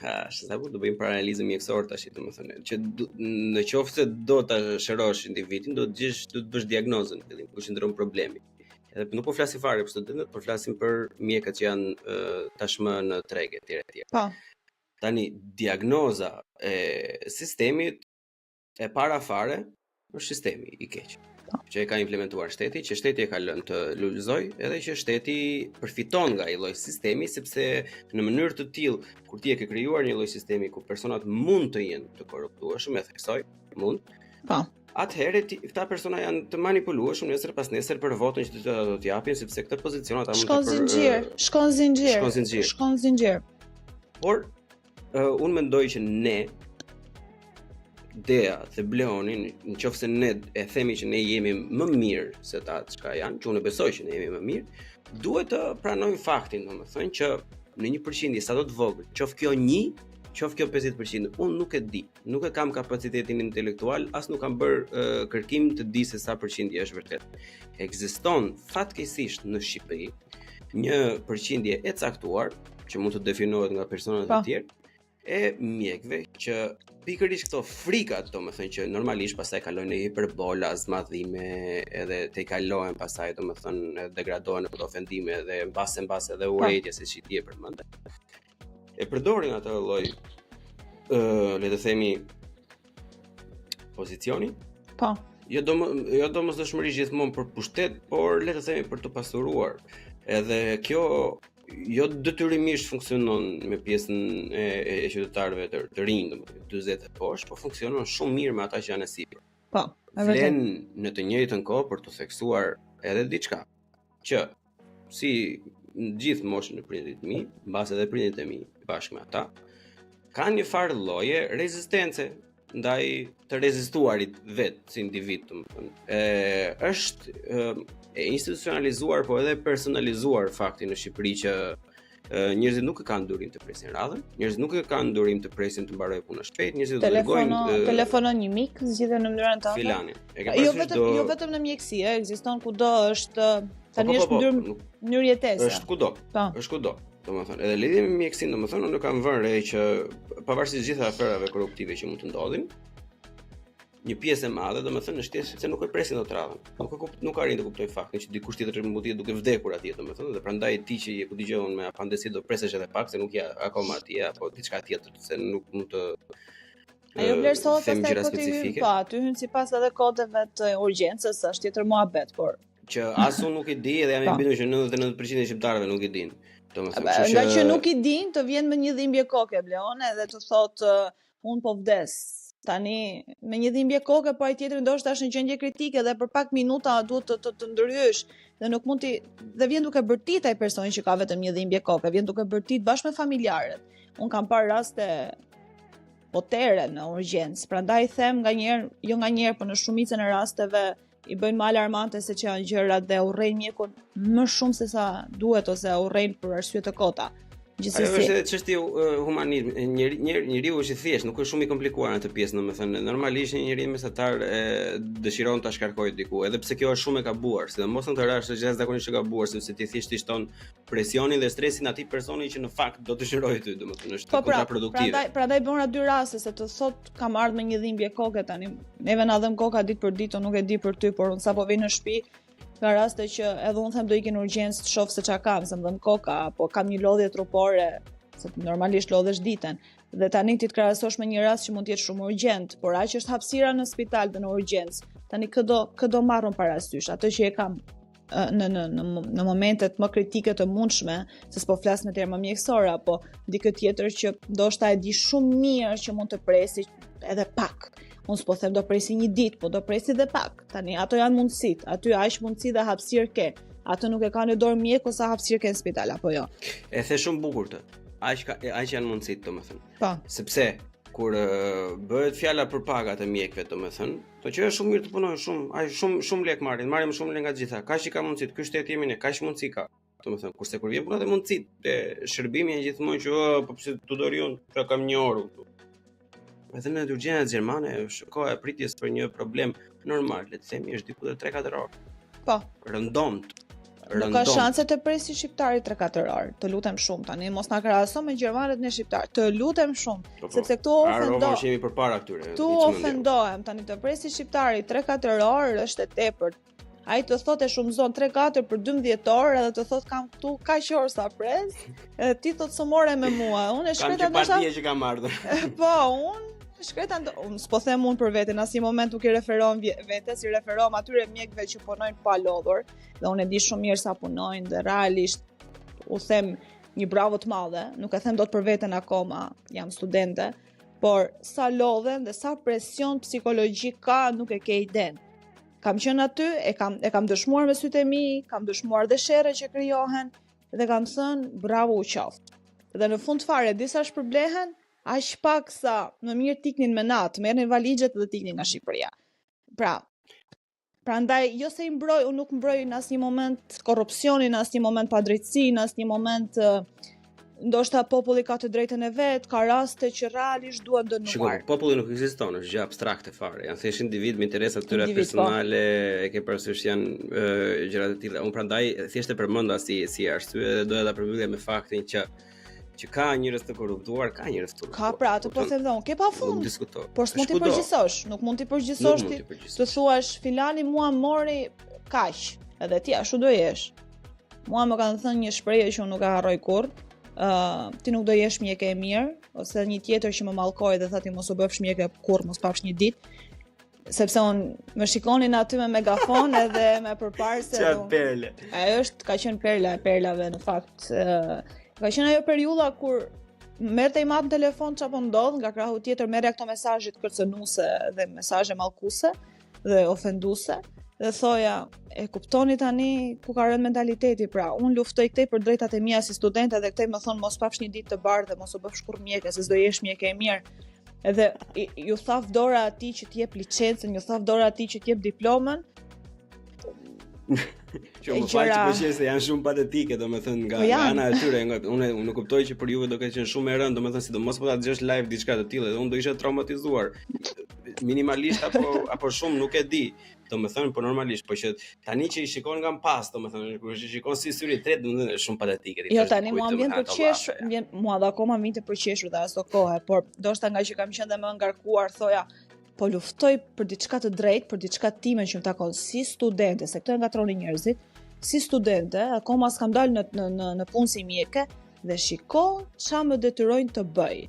Ha, se sa do bëjmë paralelizëm mjekësor tash, domethënë, që në qoftë se do ta shërosh individin, do të gjesh, do të bësh diagnozën në fillim, ku qëndron problemi. Edhe nuk po flasim fare për studentët, por flasim për mjekët që janë uh, tashmë në treg etj etj. Po. Tani diagnoza e sistemit e para fare është sistemi i keq po. që e ka implementuar shteti, që shteti e ka lënë të lulëzojë, edhe që shteti përfiton nga ai lloj sistemi sepse në mënyrë të tillë kur ti e ke krijuar një lloj sistemi ku personat mund të jenë të korruptueshëm, e theksoj, mund. Po. Atëherë ti, këta persona janë të manipulueshëm nesër pas nesër për votën që do të japin sepse këtë pozicion ata mund të për zinxhir, shkon zinxhir, shkon zinxhir. Shkon zinxhir. Por uh, unë mendoj që ne Dea dhe Bleoni, në qoftë se ne e themi që ne jemi më mirë se ata çka janë, që unë besoj që ne jemi më mirë, duhet të pranojmë faktin, domethënë që në një përqindje sado të vogël, qoftë kjo 1, qoftë kjo 50%, unë nuk e di, nuk e kam kapacitetin intelektual, as nuk kam bërë uh, kërkim të di se sa përqindje është vërtet. Ekziston fatkeqësisht në Shqipëri një përqindje e caktuar që mund të definohet nga persona të po. tjerë e mjekëve që pikërisht këto frikat, domethënë që normalisht pastaj kalojnë në hiperbola, zmadhime, edhe tejkalohen pastaj, domethënë edhe degradohen në këto ofendime dhe mbase mbase edhe po. urrejtje siç i ti e përmende. E përdorin atë lloj ë le të themi pozicioni. Po. Jo do jo domosdoshmërisht gjithmonë për pushtet, por le të themi për t'u pasuruar. Edhe kjo jo detyrimisht funksionon me pjesën e, e, e qytetarëve të, të rinj, domethënë 40 e poshtë, po funksionon shumë mirë me ata që janë e sipër. Po, e vërtetë. Vlen në të njëjtën kohë për të theksuar edhe diçka që si në gjithë moshën e prindërit e mi, mbase edhe prindërit e mi bashkë me ata, kanë një farë lloje rezistence ndaj të rezistuarit vetë si individ, domethënë. E është e, e institucionalizuar po edhe personalizuar fakti në Shqipëri që njerëzit nuk e kanë durim të presin radhën, njerëzit nuk e kanë durim të presin të mbarojë puna shpejt, njerëzit do të dërgojnë telefono një mik, zgjidhe në mënyrën tënde. Filanin. E ke jo vetëm do... jo vetëm në mjekësi, ë, ekziston kudo, është po, tani po, po, është mënyrë nuk... mënyrë jetese. Është kudo. Po. Është kudo. Domethënë, edhe lidhje me mjekësinë, domethënë, unë kam vënë re që pavarësisht gjitha aferave korruptive që mund të ndodhin, Një pjesë e madhe, domethënë, është thjesht se nuk e presin dot radhën. Nuk e kupt, nuk arrin të kuptojnë faktin që dikush tjetër mund të jetë duke vdekur atje, domethënë, dhe prandaj ti që je ku di unë me apendicit do presësh edhe pak se nuk je akoma atje apo diçka tjetër, se nuk mund të Ajo vlerësohet pastaj po ti hyn, po, aty hyn sipas edhe kodeve të urgjencës, është tjetër muhabet, por që as unë nuk i di dhe jam i po. bindur që 99% e shqiptarëve nuk i dinë. Domethënë, kështu që nga që nuk i dinë, të vjen me një dhimbje koke Bleon edhe të thotë unë po vdes. Tani me një dhimbje koke, po ai tjetri ndoshta është në gjendje kritike dhe për pak minuta duhet të të, të ndërhysh dhe nuk mund ti dhe vjen duke bërtit ai personi që ka vetëm një dhimbje koke, vjen duke bërtit bashkë me familjarët. Unë kam parë raste potere në urgjencë. Prandaj them nganjëherë, jo nganjëherë, por në shumicën e rasteve i bëjnë më alarmante se që janë gjërat dhe urrejnë mjekun më shumë se sa duhet ose urrejnë për arsye të kota. Gjithsesi. Ajo është edhe çështje uh, humanizmi. Njeri njeri njeriu është i thjeshtë, nuk është shumë i komplikuar në atë pjesë, domethënë normalisht një njeri mesatar e dëshiron ta shkarkojë diku, edhe pse kjo është shumë e gabuar, sidomos në këtë rast është jashtëzakonisht e gabuar sepse ti thjesht i shton presionin dhe stresin atij personi që në fakt do të shërojë ty, domethënë është po, pra, kontraproduktive. Prandaj prandaj bëra dy raste se të thot kam ardhur me një dhimbje koke tani. Neve na dhemb koka ditë për ditë, unë nuk e di për ty, por unë sapo vij në shtëpi ka raste që edhe unë them do iki në urgjencë të shoh se çka kam, se më dhemb koka apo kam një lodhje trupore, se normalisht lodhesh ditën. Dhe tani ti të krahasosh me një rast që mund të jetë shumë urgjent, por aq është hapësira në spital dhe në urgjencë. Tani kë do kë do marr unë parasysh, atë që e kam në në në në momentet më kritike të mundshme, se s'po flas me terma mjekësore apo dikë tjetër që ndoshta e di shumë mirë që mund të presi edhe pak. Unë s'po them do presi një ditë, po do presi edhe pak. Tani ato janë mundësitë, aty aq mundësi dhe hapësirë ke. Atë nuk e ka në dorë mjeku sa hapësirë ke në spital apo jo. E the shumë bukur të. Aq ka aq janë mundësitë, domethënë. Po. Sepse kur bëhet fjala për pagat e mjekëve, domethënë, Po që është shumë mirë të punojnë shumë, ai shumë shumë lek marrin, marrin më shumë lek nga të gjitha. Kaq i ka mundësitë, ky shtet jemi ne, kaq mundësi ka. Domethënë, kurse kur vjen puna te mundësitë, te shërbimi janë gjithmonë që oh, po pse të do rri unë, pra kam një orë këtu. Edhe në urgjencat gjermane është koha e pritjes për një problem normal, le të themi është diku te 3-4 orë. Po. Rëndomt. Nuk ka shanse të presi shqiptari 3-4 orë. Të lutem shumë tani, mos na krahaso me gjermanët ne shqiptarë. Të lutem shumë, po, po. sepse këtu ofendo. Që jemi përpara këtyre. Këtu ofendohem tani të presi shqiptari 3-4 orë është e tepërt. Ai të thotë e shumëzon 3-4 për 12 orë edhe të thotë kam këtu kaq orë sa pres, edhe ti thotë s'u more me mua. Unë e shkreta ndoshta. Kam që që kam ardhur. Po, unë shkreta unë s'po them unë për veten, asnjë moment nuk i referohem vetes, i referohem atyre mjekëve që punojnë pa lodhur dhe unë e di shumë mirë sa punojnë dhe realisht u them një bravo të madhe, nuk e them dot për veten akoma, jam studente, por sa lodhen dhe sa presion psikologjik ka nuk e ke idenë. Kam qenë aty, e kam e kam dëshmuar me sytë e mi, kam dëshmuar dhe sherre që krijohen dhe kam thënë bravo u qoftë. Dhe në fund fare disa shpërblehen, aq pak sa më mirë t'iknin me natë, merrnin valixhet dhe t'iknin nga Shqipëria. Pra, prandaj jo se i mbroj, unë nuk mbroj në asnjë moment korrupsionin, në asnjë moment padrejtësinë, në asnjë moment ndoshta populli ka të drejtën e vet, ka raste që realisht duhen dënuar. Shiko, populli nuk ekziston, është gjë abstrakte fare. Janë thjesht individë me interesa të tyre po. personale, e ke parasysh janë gjëra të tilla. Unë prandaj thjesht e përmenda si si arsye dhe doja ta përmbyllja me faktin që që ka njerëz të korruptuar, ka njerëz të korruptuar. Ka pra, atë po them dhe unë, ke pa fund. Nuk diskuto. Por s'mund t'i përgjithësosh, nuk mund t'i përgjithësosh ti. Të thuash filani mua mori kaq, edhe ti ashtu do jesh. Mua më kanë thënë një shprehje që unë nuk e harroj kurrë. Ë, uh, ti nuk do jesh mjeke e mirë, ose një tjetër që më mallkoi dhe tha ti mos u bëfsh mjeke kurrë, mos pafsh një ditë sepse unë më shikonin aty me megafon edhe me përparëse. Çfarë perle? Ajo është ka qenë perla e perlave në fakt. Ka qenë ajo periudha kur merrte im atë në telefon çfarë po ndodh, nga krahu tjetër merrja këto mesazhet kërcënuese dhe mesazhe mallkuese dhe ofenduese dhe thoja, e kuptoni tani ku ka rënë mentaliteti, pra unë luftoj këtej për drejtat e mia si studente dhe këtej më thonë mos pafsh një ditë të bardhë dhe mos u bëfsh kurrë mjeke se s'do jesh mjeke e mirë. Edhe iu thaftë dora atij që t'jep licencën, iu thaftë dora atij që t'jep diplomën. Që më fal që po qesh se janë shumë patetike, domethënë nga po nga ana e tyre, nga unë unë kuptoj që për juve do ketë qenë shumë e rëndë, domethënë sidomos po ta dëgjosh live diçka të tillë, dhe unë do isha traumatizuar. Minimalisht apo apo shumë nuk e di. Domethënë, po normalisht, po që tani që i shikon nga pas, domethënë, kur i shikon si syri i tretë, domethënë, është shumë patetike. Jo, tani mua më vjen për qesh, vjen mua dhe akoma më vinte për qeshur dhe aso kohe, por ndoshta nga që kam qenë dhe më ngarkuar, thoja, Po luftoj për diçka të drejtë, për diçka time që më takon si studente, se këto e ngatërronin njerëzit, si studente, akoma s'kam dalë në në në, në punë si mjeke dhe shiko ça më detyrojnë të bëj.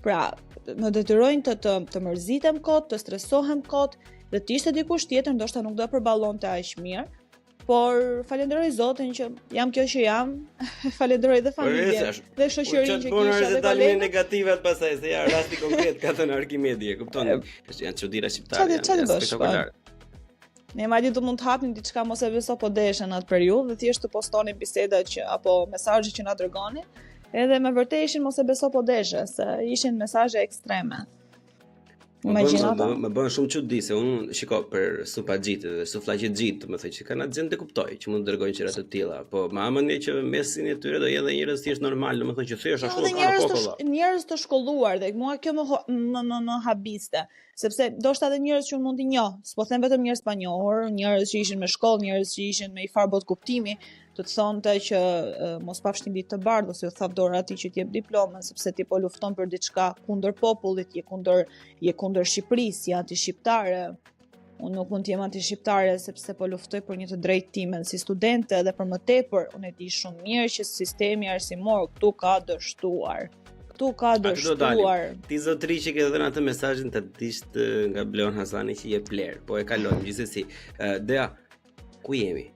Pra, më detyrojnë të të, të mërzitem kot, të stresohem kot dhe të ishte dikush tjetër ndoshta nuk do e përballonte aq mirë, Por falenderoj Zotin që jam kjo që jam. Falenderoj dhe familjen dhe shoqërinë që kisha dhe kolegët. negativat pastaj se ja rasti konkret ka thënë Arkimedi, e kupton? Është janë çudira shqiptare. Çfarë të bësh? Po? Ne madje do mund të hapnim diçka mos e beso po deshe në atë periudhë dhe thjesht të postonim biseda që apo mesazhe që na dërgonin. Edhe me vërtet ishin mos e beso po deshe, se ishin mesazhe ekstreme. Më bën, më, më bën shumë çudi se unë shiko për supaxhit dhe sufllaqexhit, domethënë që kanë atë gjë e kuptoj që mund të dërgojnë gjëra të tilla, po ma ama ne që mesin e tyre do jenë dhe njerëz thjesht normal, domethënë që thjesht ashtu jo, kanë njerëz të njerëz të shkolluar dhe mua kjo më më më, më habiste, sepse ndoshta edhe njerëz që unë mund t'i njoh, s'po them vetëm njerëz panjohur, njerëz që ishin me shkollë, njerëz që ishin me një farë botëkuptimi, të të thonte që mos pafsh një ditë të bardhë ose iu thaftë dora atij që të jep diplomën sepse ti po lufton për diçka kundër popullit, je kundër je kundër Shqipërisë, je antishqiptare. Unë nuk mund të jem antishqiptare sepse po luftoj për një të drejtë timen si studente dhe për më tepër unë e di shumë mirë që sistemi arsimor këtu ka dështuar. Këtu ka dështuar. Ti zotri që ke dhënë atë mesazhin të dish nga Bleon Hasani që je plerë, po e kalojmë gjithsesi. Dea, Ku jemi?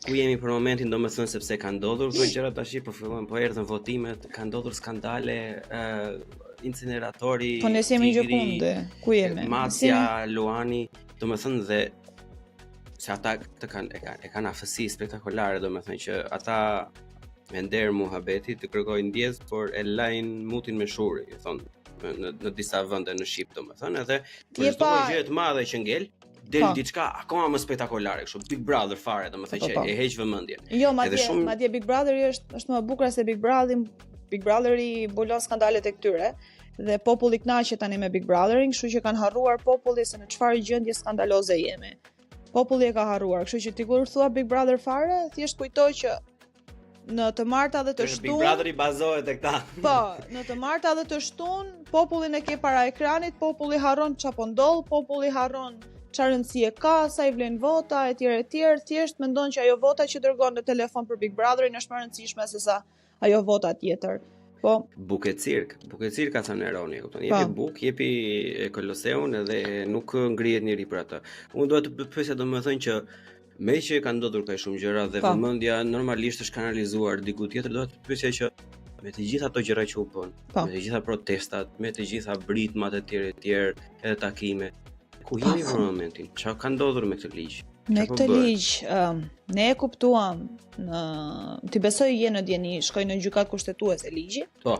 Ku jemi për momentin, domethënë sepse kanë ndodhur këto gjëra tash, po fillojnë, po erdhën votimet, kanë ndodhur skandale, ë uh, inceneratori. Po ne s'jemi gjëkundi. Ku jemi? Macja, Luani, domethënë dhe se ata të kanë e kanë e kanë aftësi spektakolare, domethënë që ata me nder muhabeti të kërkojnë ndjesë, por e lajnë mutin me shurr, i thonë në në disa vende në shqip, domethënë, edhe për çdo gjë të madhe që ngel, del po. diçka akoma më spektakolare, kështu Big Brother fare, domethënë po, po, po. që e heq vëmendjen. Jo, madje shumë... madje Big Brotheri është është më e bukur se Big Brother, Big Brotheri mbulon skandalet e këtyre dhe populli kënaqet tani me Big Brotherin, kështu që kanë harruar populli se në çfarë gjendje skandaloze jemi. Populli e ka harruar, kështu që ti kur thua Big Brother fare, thjesht kujto që në të marta dhe të shtunë. Big Brotheri bazohet tek ta. Po, në të marta dhe të shtunë, popullin e ke para ekranit, populli harron ça po ndodh, populli harron çfarë rëndësie ka, sa i vlen vota etj etj, thjesht mendon që ajo vota që dërgon në telefon për Big Brotherin është më e rëndësishme se sa ajo vota tjetër. Po. Bukë e cirk, bukë e cirk ka thënë Neroni, kupton. Jepi po. bukë, jepi Koloseun edhe nuk ngrihet njeri për atë. Unë dua të pyesja domethënë që Meqë kanë ndodhur kaq shumë gjëra dhe po. vëmendja normalisht është kanalizuar diku tjetër, do të pyesja që me të gjitha ato gjëra që u bënë, po. me të gjitha protestat, me të gjitha britmat e tjera e tjera, edhe takime, ku jemi për momentin? Çfarë ka ndodhur me këtë ligj? Me po këtë ligj, um, ne e kuptuam në ti besoj je në dijeni, shkoi në gjykatë kushtetuese ligji. Po.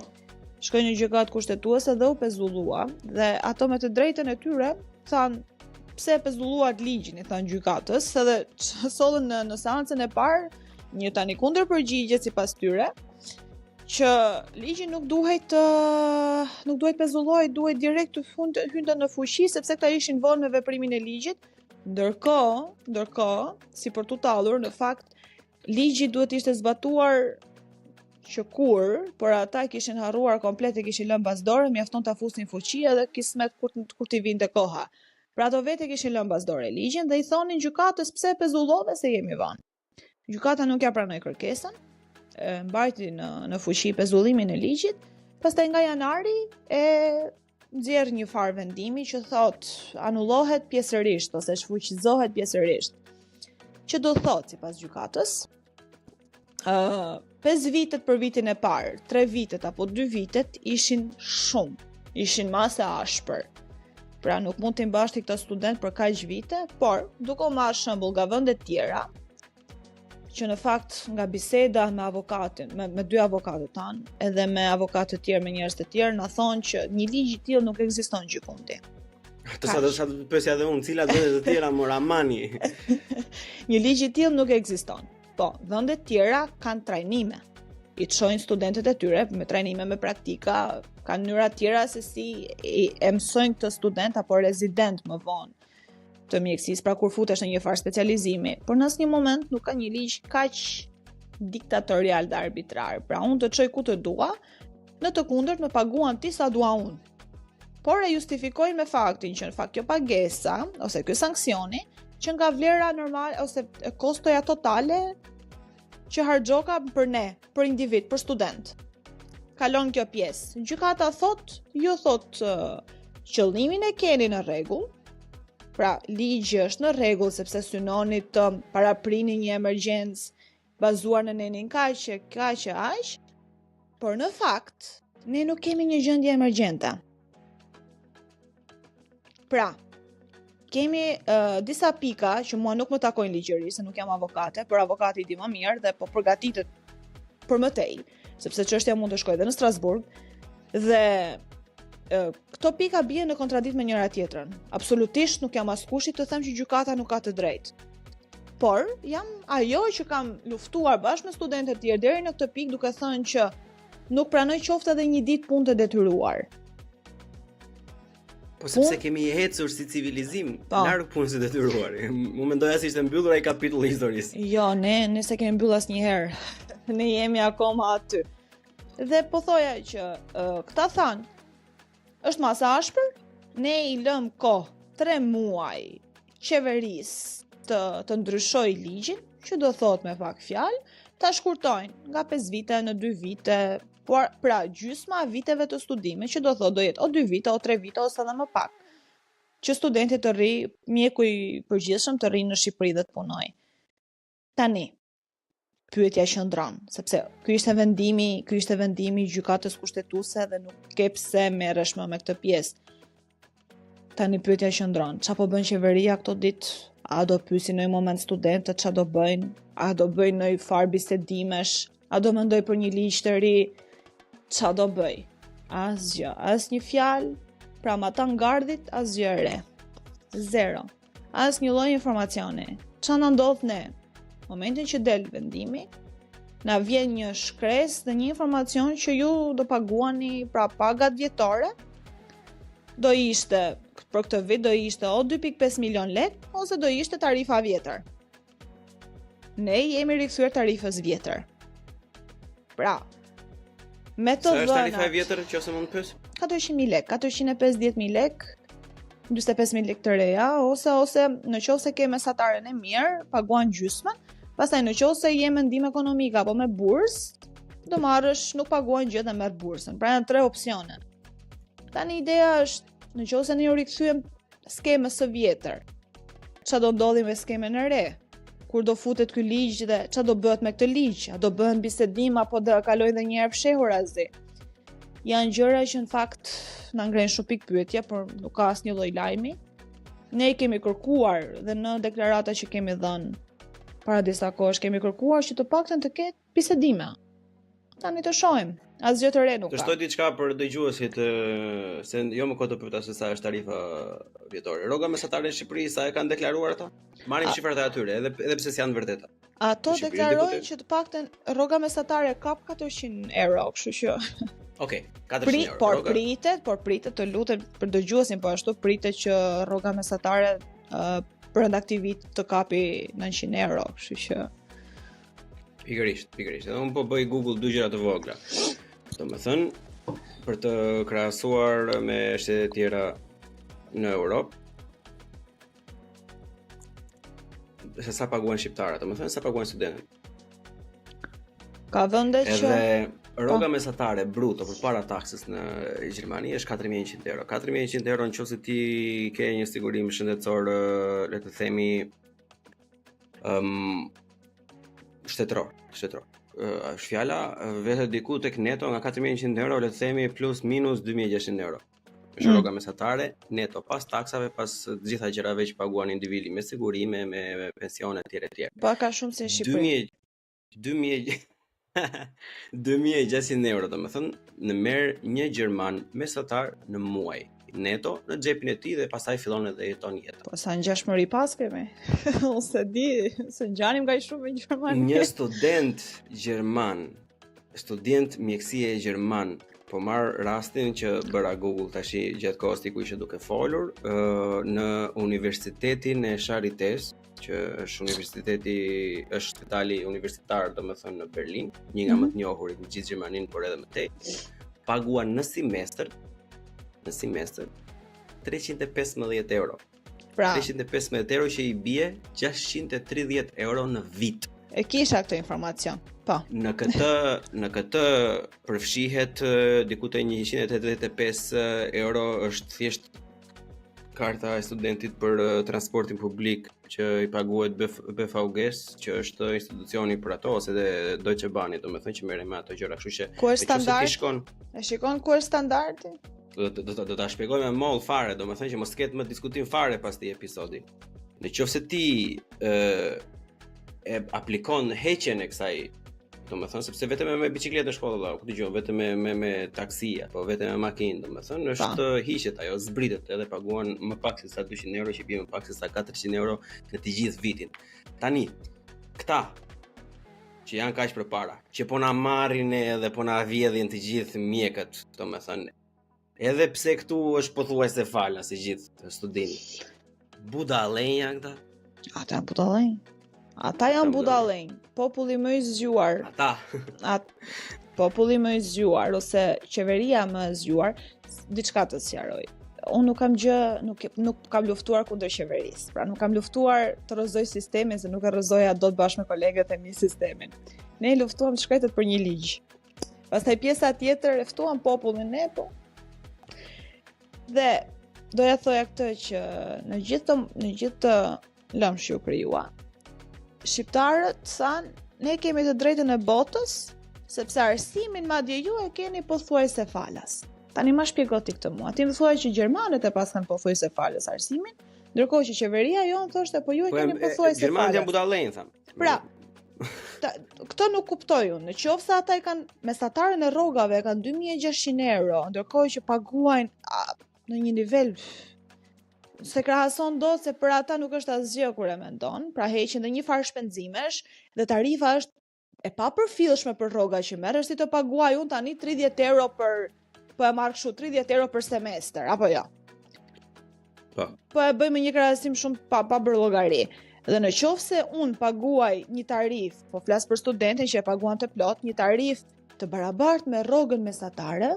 Shkoi në gjykatë kushtetuese dhe u pezullua dhe ato me të drejtën e tyre thanë pse e pezulluat ligjin, i thanë gjykatës, edhe sollën në, në seancën e parë një tani kundërpërgjigje sipas tyre, që ligji nuk duhej të nuk duhej të pezullohej, duhej direkt të fund, hynte në fuqi sepse këta ishin vonë me veprimin e ligjit. Ndërkohë, ndërkohë, si për t'u tallur, në fakt Ligji duhet të ishte zbatuar që kur, por ata e kishin harruar komplet e kishin lënë mbas dore, mjafton ta fusnin fuqi edhe kismet kur kur t'i vinte koha. Pra ato vetë e kishin lënë mbas dore ligjin dhe i thonin gjykatës pse e pezullove se jemi vonë. Gjykata nuk ia pranoi kërkesën, e mbajti në në fuqi pezullimin e ligjit, pastaj nga janari e nxjerr një farë vendimi që thotë anullohet pjesërisht ose shfuqizohet pjesërisht. Që do thotë sipas gjykatës, ë uh, 5 vitet për vitin e parë, 3 vitet apo 2 vitet ishin shumë, ishin masë e ashpër. Pra nuk mund t'i mbash ti këta studentë për kaq vite, por duke u marrë shembull nga vendet tjera, që në fakt nga biseda me avokatin, me, me dy avokatët tanë, edhe me avokatë të tjerë, me njerëz të tjerë, na thonë që një ligj i tillë nuk ekziston gjëkundi. Atë sa do sa të pyesja edhe unë, cilat vende të tjera mor amani. një ligj i tillë nuk ekziston. Po, vendet tjera kanë trajnime. I çojnë studentët e tyre me trajnime me praktika, kanë mënyra tjera se si i e mësojnë këtë student apo rezident më vonë të mjekësisë, pra kur futesh në një farë specializimi, por në asnjë moment nuk ka një ligj kaq diktatorial dhe arbitrar. Pra unë të çoj ku të dua, në të kundërt më paguan ti sa dua unë. Por e justifikojnë me faktin që në fakt kjo pagesa ose ky sanksioni që nga vlera normale ose kostoja totale që harxhoka për ne, për individ, për student. Kalon kjo pjesë. Gjykata thotë, ju thotë qëllimin e keni në rregull, pra ligji është në rregull sepse synoni të paraprini një emergjencë bazuar në nenin kaq e kaq e aq, por në fakt ne nuk kemi një gjendje emergjente. Pra, kemi uh, disa pika që mua nuk më takojnë ligjërisht, se nuk jam avokate, por avokati i di më mirë dhe po përgatitet për më tej, sepse çështja mund të shkojë dhe në Strasburg dhe uh, këto pika bien në kontradiktë me njëra tjetrën. Absolutisht nuk jam askushi të them që gjykata nuk ka të drejtë. Por jam ajo që kam luftuar bashkë me studentët e tjerë deri në këtë pikë duke thënë që Nuk pranoj qoftë edhe një ditë punë të detyruar. Po sepse kemi ecur si civilizim, po. larg punës së detyruar. Unë mendoja se ishte mbyllur ai kapitull i historisë. Jo, ne ne s'e kemi mbyllur asnjëherë. Ne jemi akoma aty. Dhe po thoja që uh, këta thanë, Është masë e ashpër, ne i lëmë kohë 3 muaj qeverisë të, të ndryshojë ligjin, që do thotë me pak fjalë, ta shkurtojnë nga 5 vite në 2 vite, por pra gjysma e viteve të studimit, që do thotë do jetë o 2 vite, o 3 vite, ose edhe më pak, që studenti të rri, mjeku i përgjithshëm të rri në Shqipëri dhe të punojë. Tani, pyetja qëndron, sepse ky ishte vendimi, ky ishte vendimi i gjykatës kushtetuese dhe nuk ke pse merresh më me këtë pjesë. Tani pyetja qëndron, ça po bën qeveria këto ditë? A do pyesin në një moment studentët ça do bëjnë? A do bëjnë ndonjë farë bisedimesh? A do mendojë për një ligj të ri? Ça do bëjë? Asgjë, asnjë fjalë, pra matanë gardhit asgjë e re. Zero. Asnjë lloj informacioni. Ça na ndodh ne? Momentin që del vendimi, na vjen një shkresë dhe një informacion që ju do paguani pra pagat vjetore do ishte për këtë vit do ishte o 2.5 milion lek ose do ishte tarifa e vjetër. Ne jemi rikthyer tarifës vjetër. Pra, me të dhënat... Sa është tarifa e vjetër, nëse mund të pyes? 400.000 lek, 450.000 lek, 45.000 lek të reja, ose, ose në qoftë se ke mesataren e mirë, paguan gjysmën, pastaj në qoftë se je me ndihmë ekonomike apo me bursë, do marrësh, nuk paguan gjë dhe merr bursën. Pra janë tre opsione. Tani ideja është, në qoftë se ne u rikthyem skemës së vjetër. Ça do ndodhi me skemën e re? Kur do futet ky ligj dhe ça do bëhet me këtë ligj? A do bëhen bisedime apo do kalojnë dhe një herë fshehurazi? Janë gjëra që në fakt na ngrenë shumë pikëpyetje, por nuk ka asnjë lloj lajmi. Ne i kemi kërkuar dhe në deklarata që kemi dhënë para disa kohësh kemi kërkuar që të paktën të ketë bisedime. Tani të shohim. Asgjë të re nuk ka. Të shtoj diçka për dëgjuesit se jo më kot të pyeta se sa është tarifa vjetore. Rroga mesatare në Shqipëri sa e kanë deklaruar ata? Marrim shifrat e atyre, edhe edhe pse s'janë të vërteta. Ato deklarojnë që të paktën rroga mesatare kap 400 euro, kështu që Okej, okay, 400 Pri, euro. Por rroga... pritet, por pritet të lutem për dëgjuesin po ashtu pritet që rroga mesatare uh, brenda këtij viti të kapi 900 euro, kështu që Pikërisht, pikërisht. Edhe unë po bëj Google dy gjëra të vogla. Domethënë, për të krahasuar me shtetet e tjera në Europë, se sa paguajnë shqiptarët, domethënë sa paguajnë studentët. Ka vende që Edhe rroga po. mesatare bruto përpara taksës në Gjermani është 4100 euro. 4100 euro nëse ti ke një sigurim shëndetësor, le të themi, um, shtetëror, shtetëror. Është fjala vetë diku tek neto nga 4100 euro, le të themi plus minus 2600 euro. Është mm. rroga mesatare neto pas taksave, pas të gjitha gjërave që paguan individi me sigurime, me, me pensione etj etj. Po ka shumë si në Shqipëri. 2000 2600 euro, domethënë, në merr një gjerman mesatar në muaj neto në xhepin e tij dhe pastaj fillon edhe jeton jetën. Po sa ngjashmëri paskemi? Unë s'e di, se ngjanim kaq shumë me gjermanin. Një student gjerman, student mjekësie gjerman, po marr rastin që bëra Google tashi gjatë kohës ti ku ishe duke folur, në Universitetin e Charité, që është universiteti, është spitali universitar, domethënë në Berlin, një nga mm -hmm. më mhm. të njohurit në gjithë Gjermaninë, por edhe më tej, paguan në semestër. në semestër 315 euro. Pra, 315 euro që i bie 630 euro në vit. E kisha këtë informacion. Po. Në këtë në këtë përfshihet diku te 185 euro është thjesht karta e studentit për transportin publik që i paguhet BVG-s, që është institucioni për ato ose dhe Deutsche Bahn, domethënë që merren me ato gjëra, kështu që ku është standardi? Shkon, e shikon ku është standardi? Do do do, do ta shpjegoj me mollë fare, domethënë që mos ketë më diskutim fare pas këtij episodi. Në qoftë se ti ë e aplikon heqjen e kësaj domethënë sepse vetëm me, me biçikletë në shkollë vëlla, ku dëgjon vetëm me me me taksi apo vetëm me makinë, domethënë është hiqet ajo, zbritet edhe paguan më pak se sa 200 euro që bie më pak se sa 400 euro në të gjithë vitin. Tani, këta që janë kaq përpara, që po na marrin edhe po na vjedhin të gjithë mjekët, domethënë Edhe pse këtu është pothuajse falas i gjithë studimi. Budallenj janë këta? Ata janë budallenj. Ata janë budallenj. Populli më i zgjuar. Ata. At, populli më i zgjuar ose qeveria më e zgjuar, diçka të sqaroj. Unë nuk kam gjë, nuk nuk kam luftuar kundër qeverisë. Pra nuk kam luftuar të rrëzoj sistemin se nuk e rrëzoja dot bashkë me kolegët e mi sistemin. Ne luftuam të shkretët për një ligj. Pastaj pjesa tjetër e ftuam popullin ne po. Dhe doja thoja këtë që në gjithë të, në gjithë këtë lëmsh që u krijua. Shqiptarët thanë, ne kemi të drejtën e botës, sepse arsimin madje ju e keni pothuajse falas. Tani ma shpjego ti këtë mua. Ti më thua që gjermanët e paskan pothuajse falas arsimin, ndërkohë që qeveria jonë thoshte po ju e po, keni pothuajse falas. Gjermanët janë budallenj, thamë. Pra, ta, këtë nuk kuptoj unë. Në qoftë se ata e kanë mesataren e rrogave e kanë 2600 euro, ndërkohë që paguajnë a, në një nivel s'e krahason dot se për ata nuk është asgjë kur e mendon, pra heqin dhe një farë shpenzimesh dhe tarifa është e papërfillshme për rroga që merr, është si të paguaj unë tani 30 euro për po e marr kështu 30 euro për semestër, apo jo? Po. Po e bëj me një krahasim shumë pa pa bërë llogari. Dhe në qoftë se unë paguaj një tarifë, po flas për studentin që e paguan të plotë, një tarifë të barabartë me rrogën mesatare,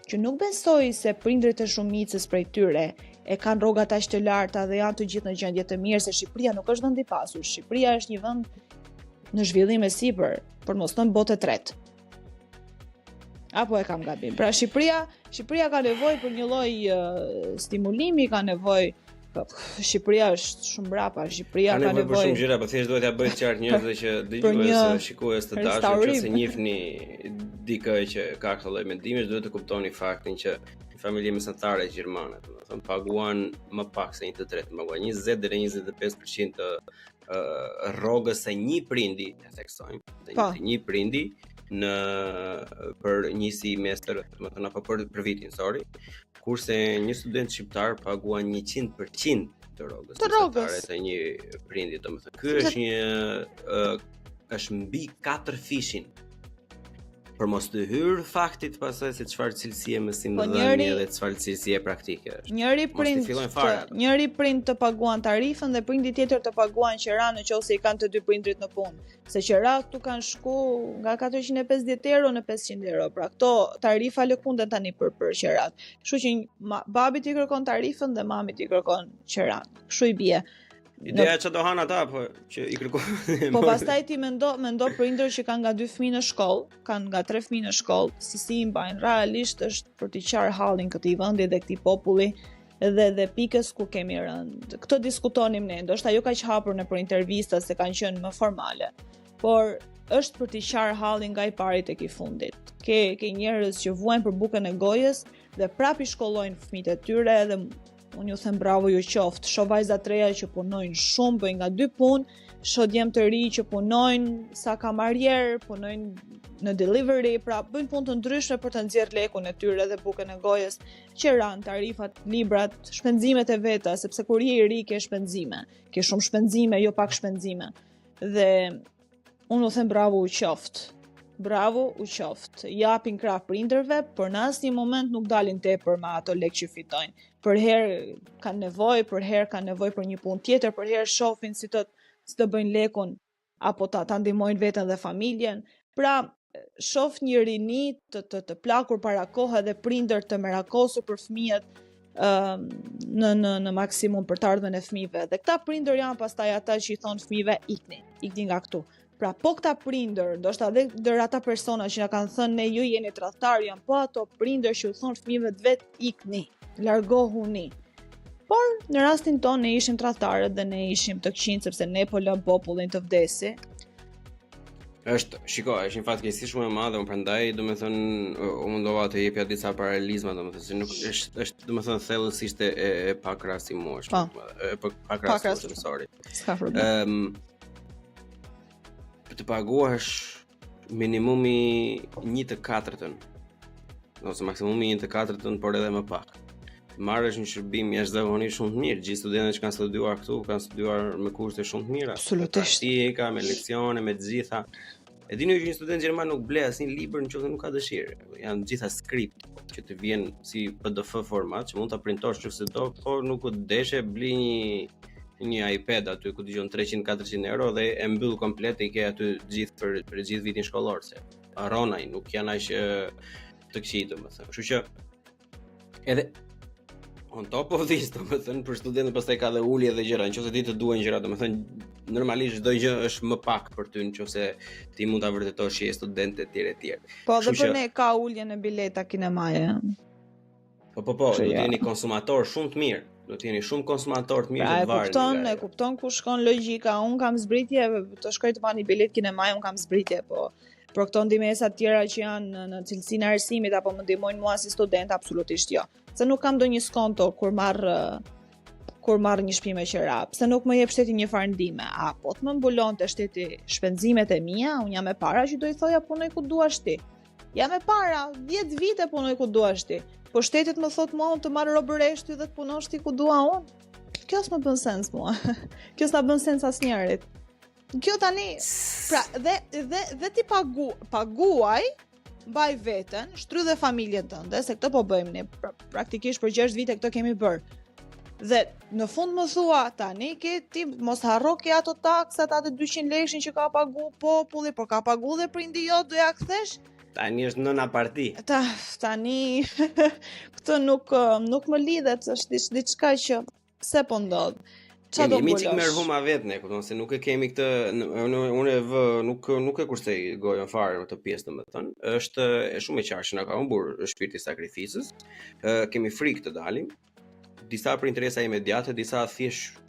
që nuk besoj se prindërit e shumicës prej tyre e kanë rrogat aq të larta dhe janë të gjithë në gjendje të mirë se Shqipëria nuk është vend i pasur. Shqipëria është një vend në zhvillim e sipër, për mos thënë botë e tretë. Apo e kam gabim. Pra Shqipëria, Shqipëria ka nevojë për një lloj uh, stimulimi, ka nevojë Po, Shqipëria është shumë mbrapa, Shqipëria ka nevojë për shumë gjëra, po thjesht duhet t'ia bëj të qartë njerëzve që dëgjues, shikues të dashur, nëse njihni dikë që ka këtë lloj mendimi, duhet të kuptoni faktin që një familje mesatare gjermane, domethënë paguan më pak se një të tretë, paguan 20 deri 25% të uh, rrogës së një prindi, e theksojmë, të një, po. një prindi në për një semestër, domethënë apo për për vitin, sorry, Kurse një student shqiptar paguan 100% të rrogës. Të rrogës. Të një prindi, domethënë. Ky është një uh, është mbi 4 fishin. Për mos të hyrë faktit pastaj se çfarë cilësie mësimdhënie po dhe çfarë cilësie praktike është. Njëri prind të, njëri prind të paguan tarifën dhe prindi tjetër të paguan qeranë në qoftë se i kanë të dy prindrit në punë. Se qeratë këtu kanë shku nga 450 euro në 500 euro, pra këto tarifa lëkunden tani për, për qeratë. Kështu që ma, babit i kërkon tarifën dhe mamit i kërkon qeranë. Kështu i bie. Ideja që do hanë ata, po, që i kërkon... Po pastaj ti mendo, mendo prindër që kanë nga dy fëmijë në shkollë, kanë nga tre fëmijë në shkollë, si si i mbajnë, realisht është për t'i qarë hallin këtij vendi dhe këtij populli, dhe dhe pikës ku kemi rënë. Këtë diskutonim ne, ndoshta jo kaq hapur nëpër intervista se kanë qenë më formale, por është për t'i qarë hallin nga i pari tek i fundit. Ke ke njerëz që vuajnë për bukën e gojës dhe prapë i shkollojnë fëmijët e tyre dhe unë ju them bravo ju qoftë. Shoh vajza të reja që punojnë shumë, bëjnë nga dy punë, shoh djem të ri që punojnë sa kamarier, punojnë në delivery, pra bëjnë punë të ndryshme për të nxjerrë lekun e tyre dhe bukën e gojës. Qeranë, tarifat, librat, shpenzimet e veta, sepse kur je i ri ke shpenzime, ke shumë shpenzime, jo pak shpenzime. Dhe unë u them bravo u qoftë. Bravo u qoftë. Japin krah prindërve, por në asnjë moment nuk dalin tepër me ato lekë që fitojnë. Përherë kanë nevojë, përherë kanë nevojë për një punë tjetër, përherë shohin si të si të bëjnë lekun apo ta ta ndihmojnë veten dhe familjen. Pra, Shof një rini të të, të plakur para kohe dhe prindër të merakosur për fëmijët ëm në në në maksimum për të ardhmen e fëmijëve. Dhe këta prindër janë pastaj ata që i thonë fëmijëve ikni, ikni nga këtu. Pra po këta prindër, ndoshta edhe ndër ata persona që na kanë thënë ne ju jeni tradhtar, janë po ato prindër që u thonë fëmijëve të vet ikni, largohuni. Por në rastin tonë ne ishim tradhtarët dhe ne ishim të këqinj sepse ne po lëm popullin të vdesi. Është, shiko, është një fatkeqësi shumë e madhe, unë prandaj, domethënë, u mundova të jepja disa paralelizma, domethënë, se nuk është është domethënë thellësisht e, e, e pakrahasimueshme. Po. E pakrahasueshme, sorry. S'ka problem. Ëm um, të paguash minimumi një të katërtën ose maksimumi një të katërtën, por edhe më pak. Të marrësh një shërbim jashtëzakonisht shumë të mirë. Gjithë studentët që kanë studiuar këtu kanë studiuar me kushte shumë të mira. Absolutisht. Praktika, me leksione, me të gjitha. E dini që një student gjerman nuk ble asnjë libër në qoftë se nuk ka dëshirë. Janë të gjitha skript që të vjen si PDF format që mund ta printosh nëse do, por nuk u deshe bli një një iPad aty ku dëgjon 300-400 euro dhe e mbyll komplet e i ke aty gjithë për për gjithë vitin shkollor se harron ai nuk janë aq të këqij domethënë. Kështu që edhe on top of this, domethënë për studentët pastaj ka dhe ulje dhe gjëra, nëse ti të duhen gjëra, domethënë normalisht çdo gjë është më pak për ty nëse ti mund ta vërtetosh që je student etj etj. Po edhe për ne ka ulje në bileta kinemaje. Po po po, do të jeni konsumator shumë të mirë. Do të jeni shumë konsumator të mirë pra, të varni. Kupton, e kupton ku shkon logjika. Un kam zbritje, të shkoj të marr një biletë kinemaje, un kam zbritje, po për këto ndihmesa të tjera që janë në, në cilësinë e arsimit apo më ndihmojnë mua si student, absolutisht jo. Se nuk kam ndonjë skonto kur marr kur marr një shtëpi me qera, pse nuk më jep shteti një farë ndihme? A po të më mbulonte shteti shpenzimet e mia, un jam e para që do i thoja punoj ku duash ti. Jam e para, 10 vite punoj ku duash ti. Po shteti të më thot mua unë të marr robëresh ty dhe të punosh ti ku dua unë. Kjo s'më bën sens mua. Kjo s'na bën sens asnjërit. Kjo tani, pra, dhe, dhe, dhe ti pagu, paguaj, mbaj veten, shtrydhe familjen tënde, se këtë po bëjmë ne, pra, praktikisht për 6 vite këtë kemi bërë. Dhe në fund më thua, tani ke ti mos harro ke ato taksat, atë 200 lekshin që ka pagu populli, por ka pagu dhe prindi jot, do ja kthesh? Tani është nëna parti. Ta, tani këtë nuk nuk më lidhet, është diçka që Pse po ndodh? Ça do mbulosh? Jemi çik merhuma vetë ne, kupton se nuk e kemi këtë, unë unë e vë, nuk nuk e kursej gojën fare në këtë pjesë domethënë. Është e shumë e qartë që na ka humbur shpirti i sakrificës. Ë kemi frikë të dalim. Disa për interesa imediate, disa thjesht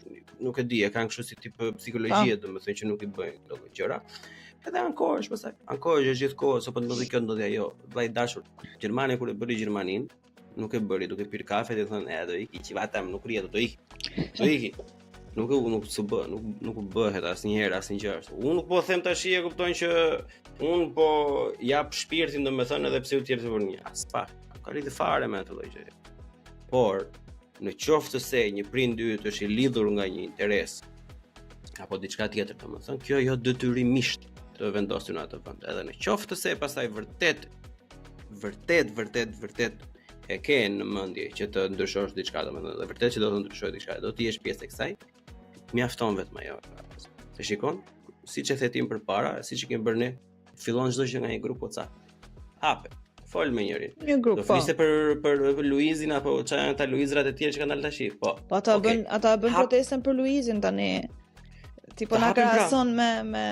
nuk e di, e kanë kështu si tip psikologjie, domethënë që nuk i bëjnë këto lloj gjëra. Edhe ankohesh pastaj. Ankohesh gjithë kohës, po ndodhi kjo, ndodhi ajo. Vllai i dashur, Gjermani kur e bëri Gjermaninë, nuk e bëri duke pirë kafe dhe thonë, e do iki, që vatam, nuk rrihet, do iki. Do iki. Nuk e nuk s'u bë, nuk nuk u bëhet asnjëherë asnjë gjë ashtu. Unë nuk po them tash e kupton që unë po jap shpirtin domethënë edhe pse ju tjerë të vërni. Aspak. Nuk ka lidhje fare me atë lloj gjëje. Por në qoftë se një prind yt është i lidhur nga një interes apo diçka tjetër, domethënë, kjo jo detyrimisht të vendosi në atë vend. Edhe në qoftë se pastaj vërtet vërtet vërtet vërtet e ke në mendje që të ndryshosh diçka, domethënë, dhe vërtet që do të ndryshosh diçka, do të jesh pjesë e kësaj, mjafton vetëm ajo. Se shikon, siç e the ti më përpara, siç e kemi bërë ne, fillon çdo gjë nga një grup WhatsApp. Hape, fol me njërin. Një grup, do po. fliste për për, për Luizin apo çfarë janë ata Luizrat e tjerë që kanë dalë tash. Po. Po ata okay. bën ata bën protestën për Luizin tani. Ti po na pra. krahason me me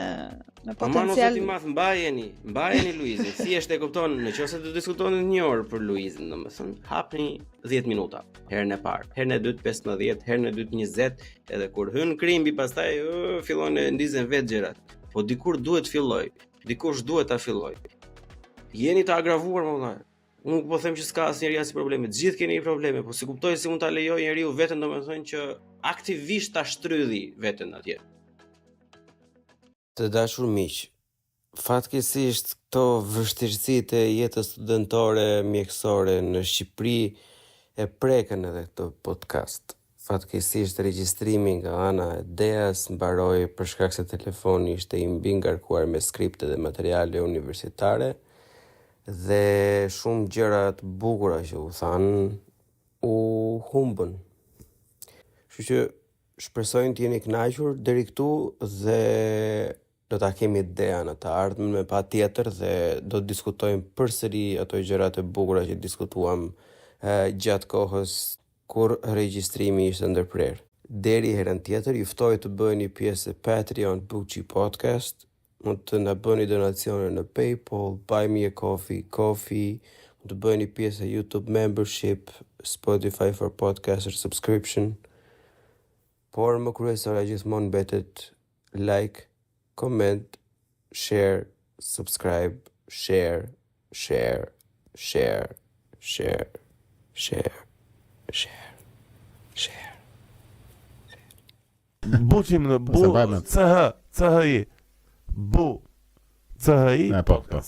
me potencial. Aman i madh mbajeni, mbajeni Luizin. Thjesht e kupton, në qoftë se do diskutoni një orë për Luizin, domethënë, hapni 10 minuta herën e parë, herën e dytë 15, herën e dytë 20, edhe kur hyn krimbi pastaj fillon e ndizen vetë gjërat. Po dikur duhet të filloj, dikush duhet ta filloj. Jeni të agravuar më vëlla. Unë nuk po them që s'ka asnjëri asnjë problem, të gjithë keni probleme, po s'i kuptoj si mund ta lejojë njeriu veten domethënë që aktivisht ta shtrydhi veten atje. Të dashur miq, fatkeqësisht këto vështirësitë e jetës studentore mjekësore në Shqipëri e prekën edhe këtë podcast. Fatkeqësisht regjistrimi nga ana e Deas mbaroi për shkak se telefoni ishte i mbingarkuar me skripte dhe materiale universitare dhe shumë gjëra të bukura që u thanë u humbën. Kështu që shpresojmë të jeni kënaqur deri këtu dhe. Do ta kemi Dea në të ardhmen me patjetër dhe do të diskutojmë përsëri ato gjërat e bukura që diskutuam gjatë kohës kur regjistrimi ishte ndërprerë. Deri herën tjetër, ju ftoj të bëheni pjesë e Patreon Buçi Podcast, mund të na bëni donacione në PayPal, Buy Me a Coffee, Ko-fi, mund të bëheni pjesë e YouTube Membership, Spotify for Podcaster Subscription. Por më kryesorja gjithmonë mbetet like, comment, share, subscribe, share, share, share, share, share, share, share. Buçim në bu C H C H I Bu C H I Po, po.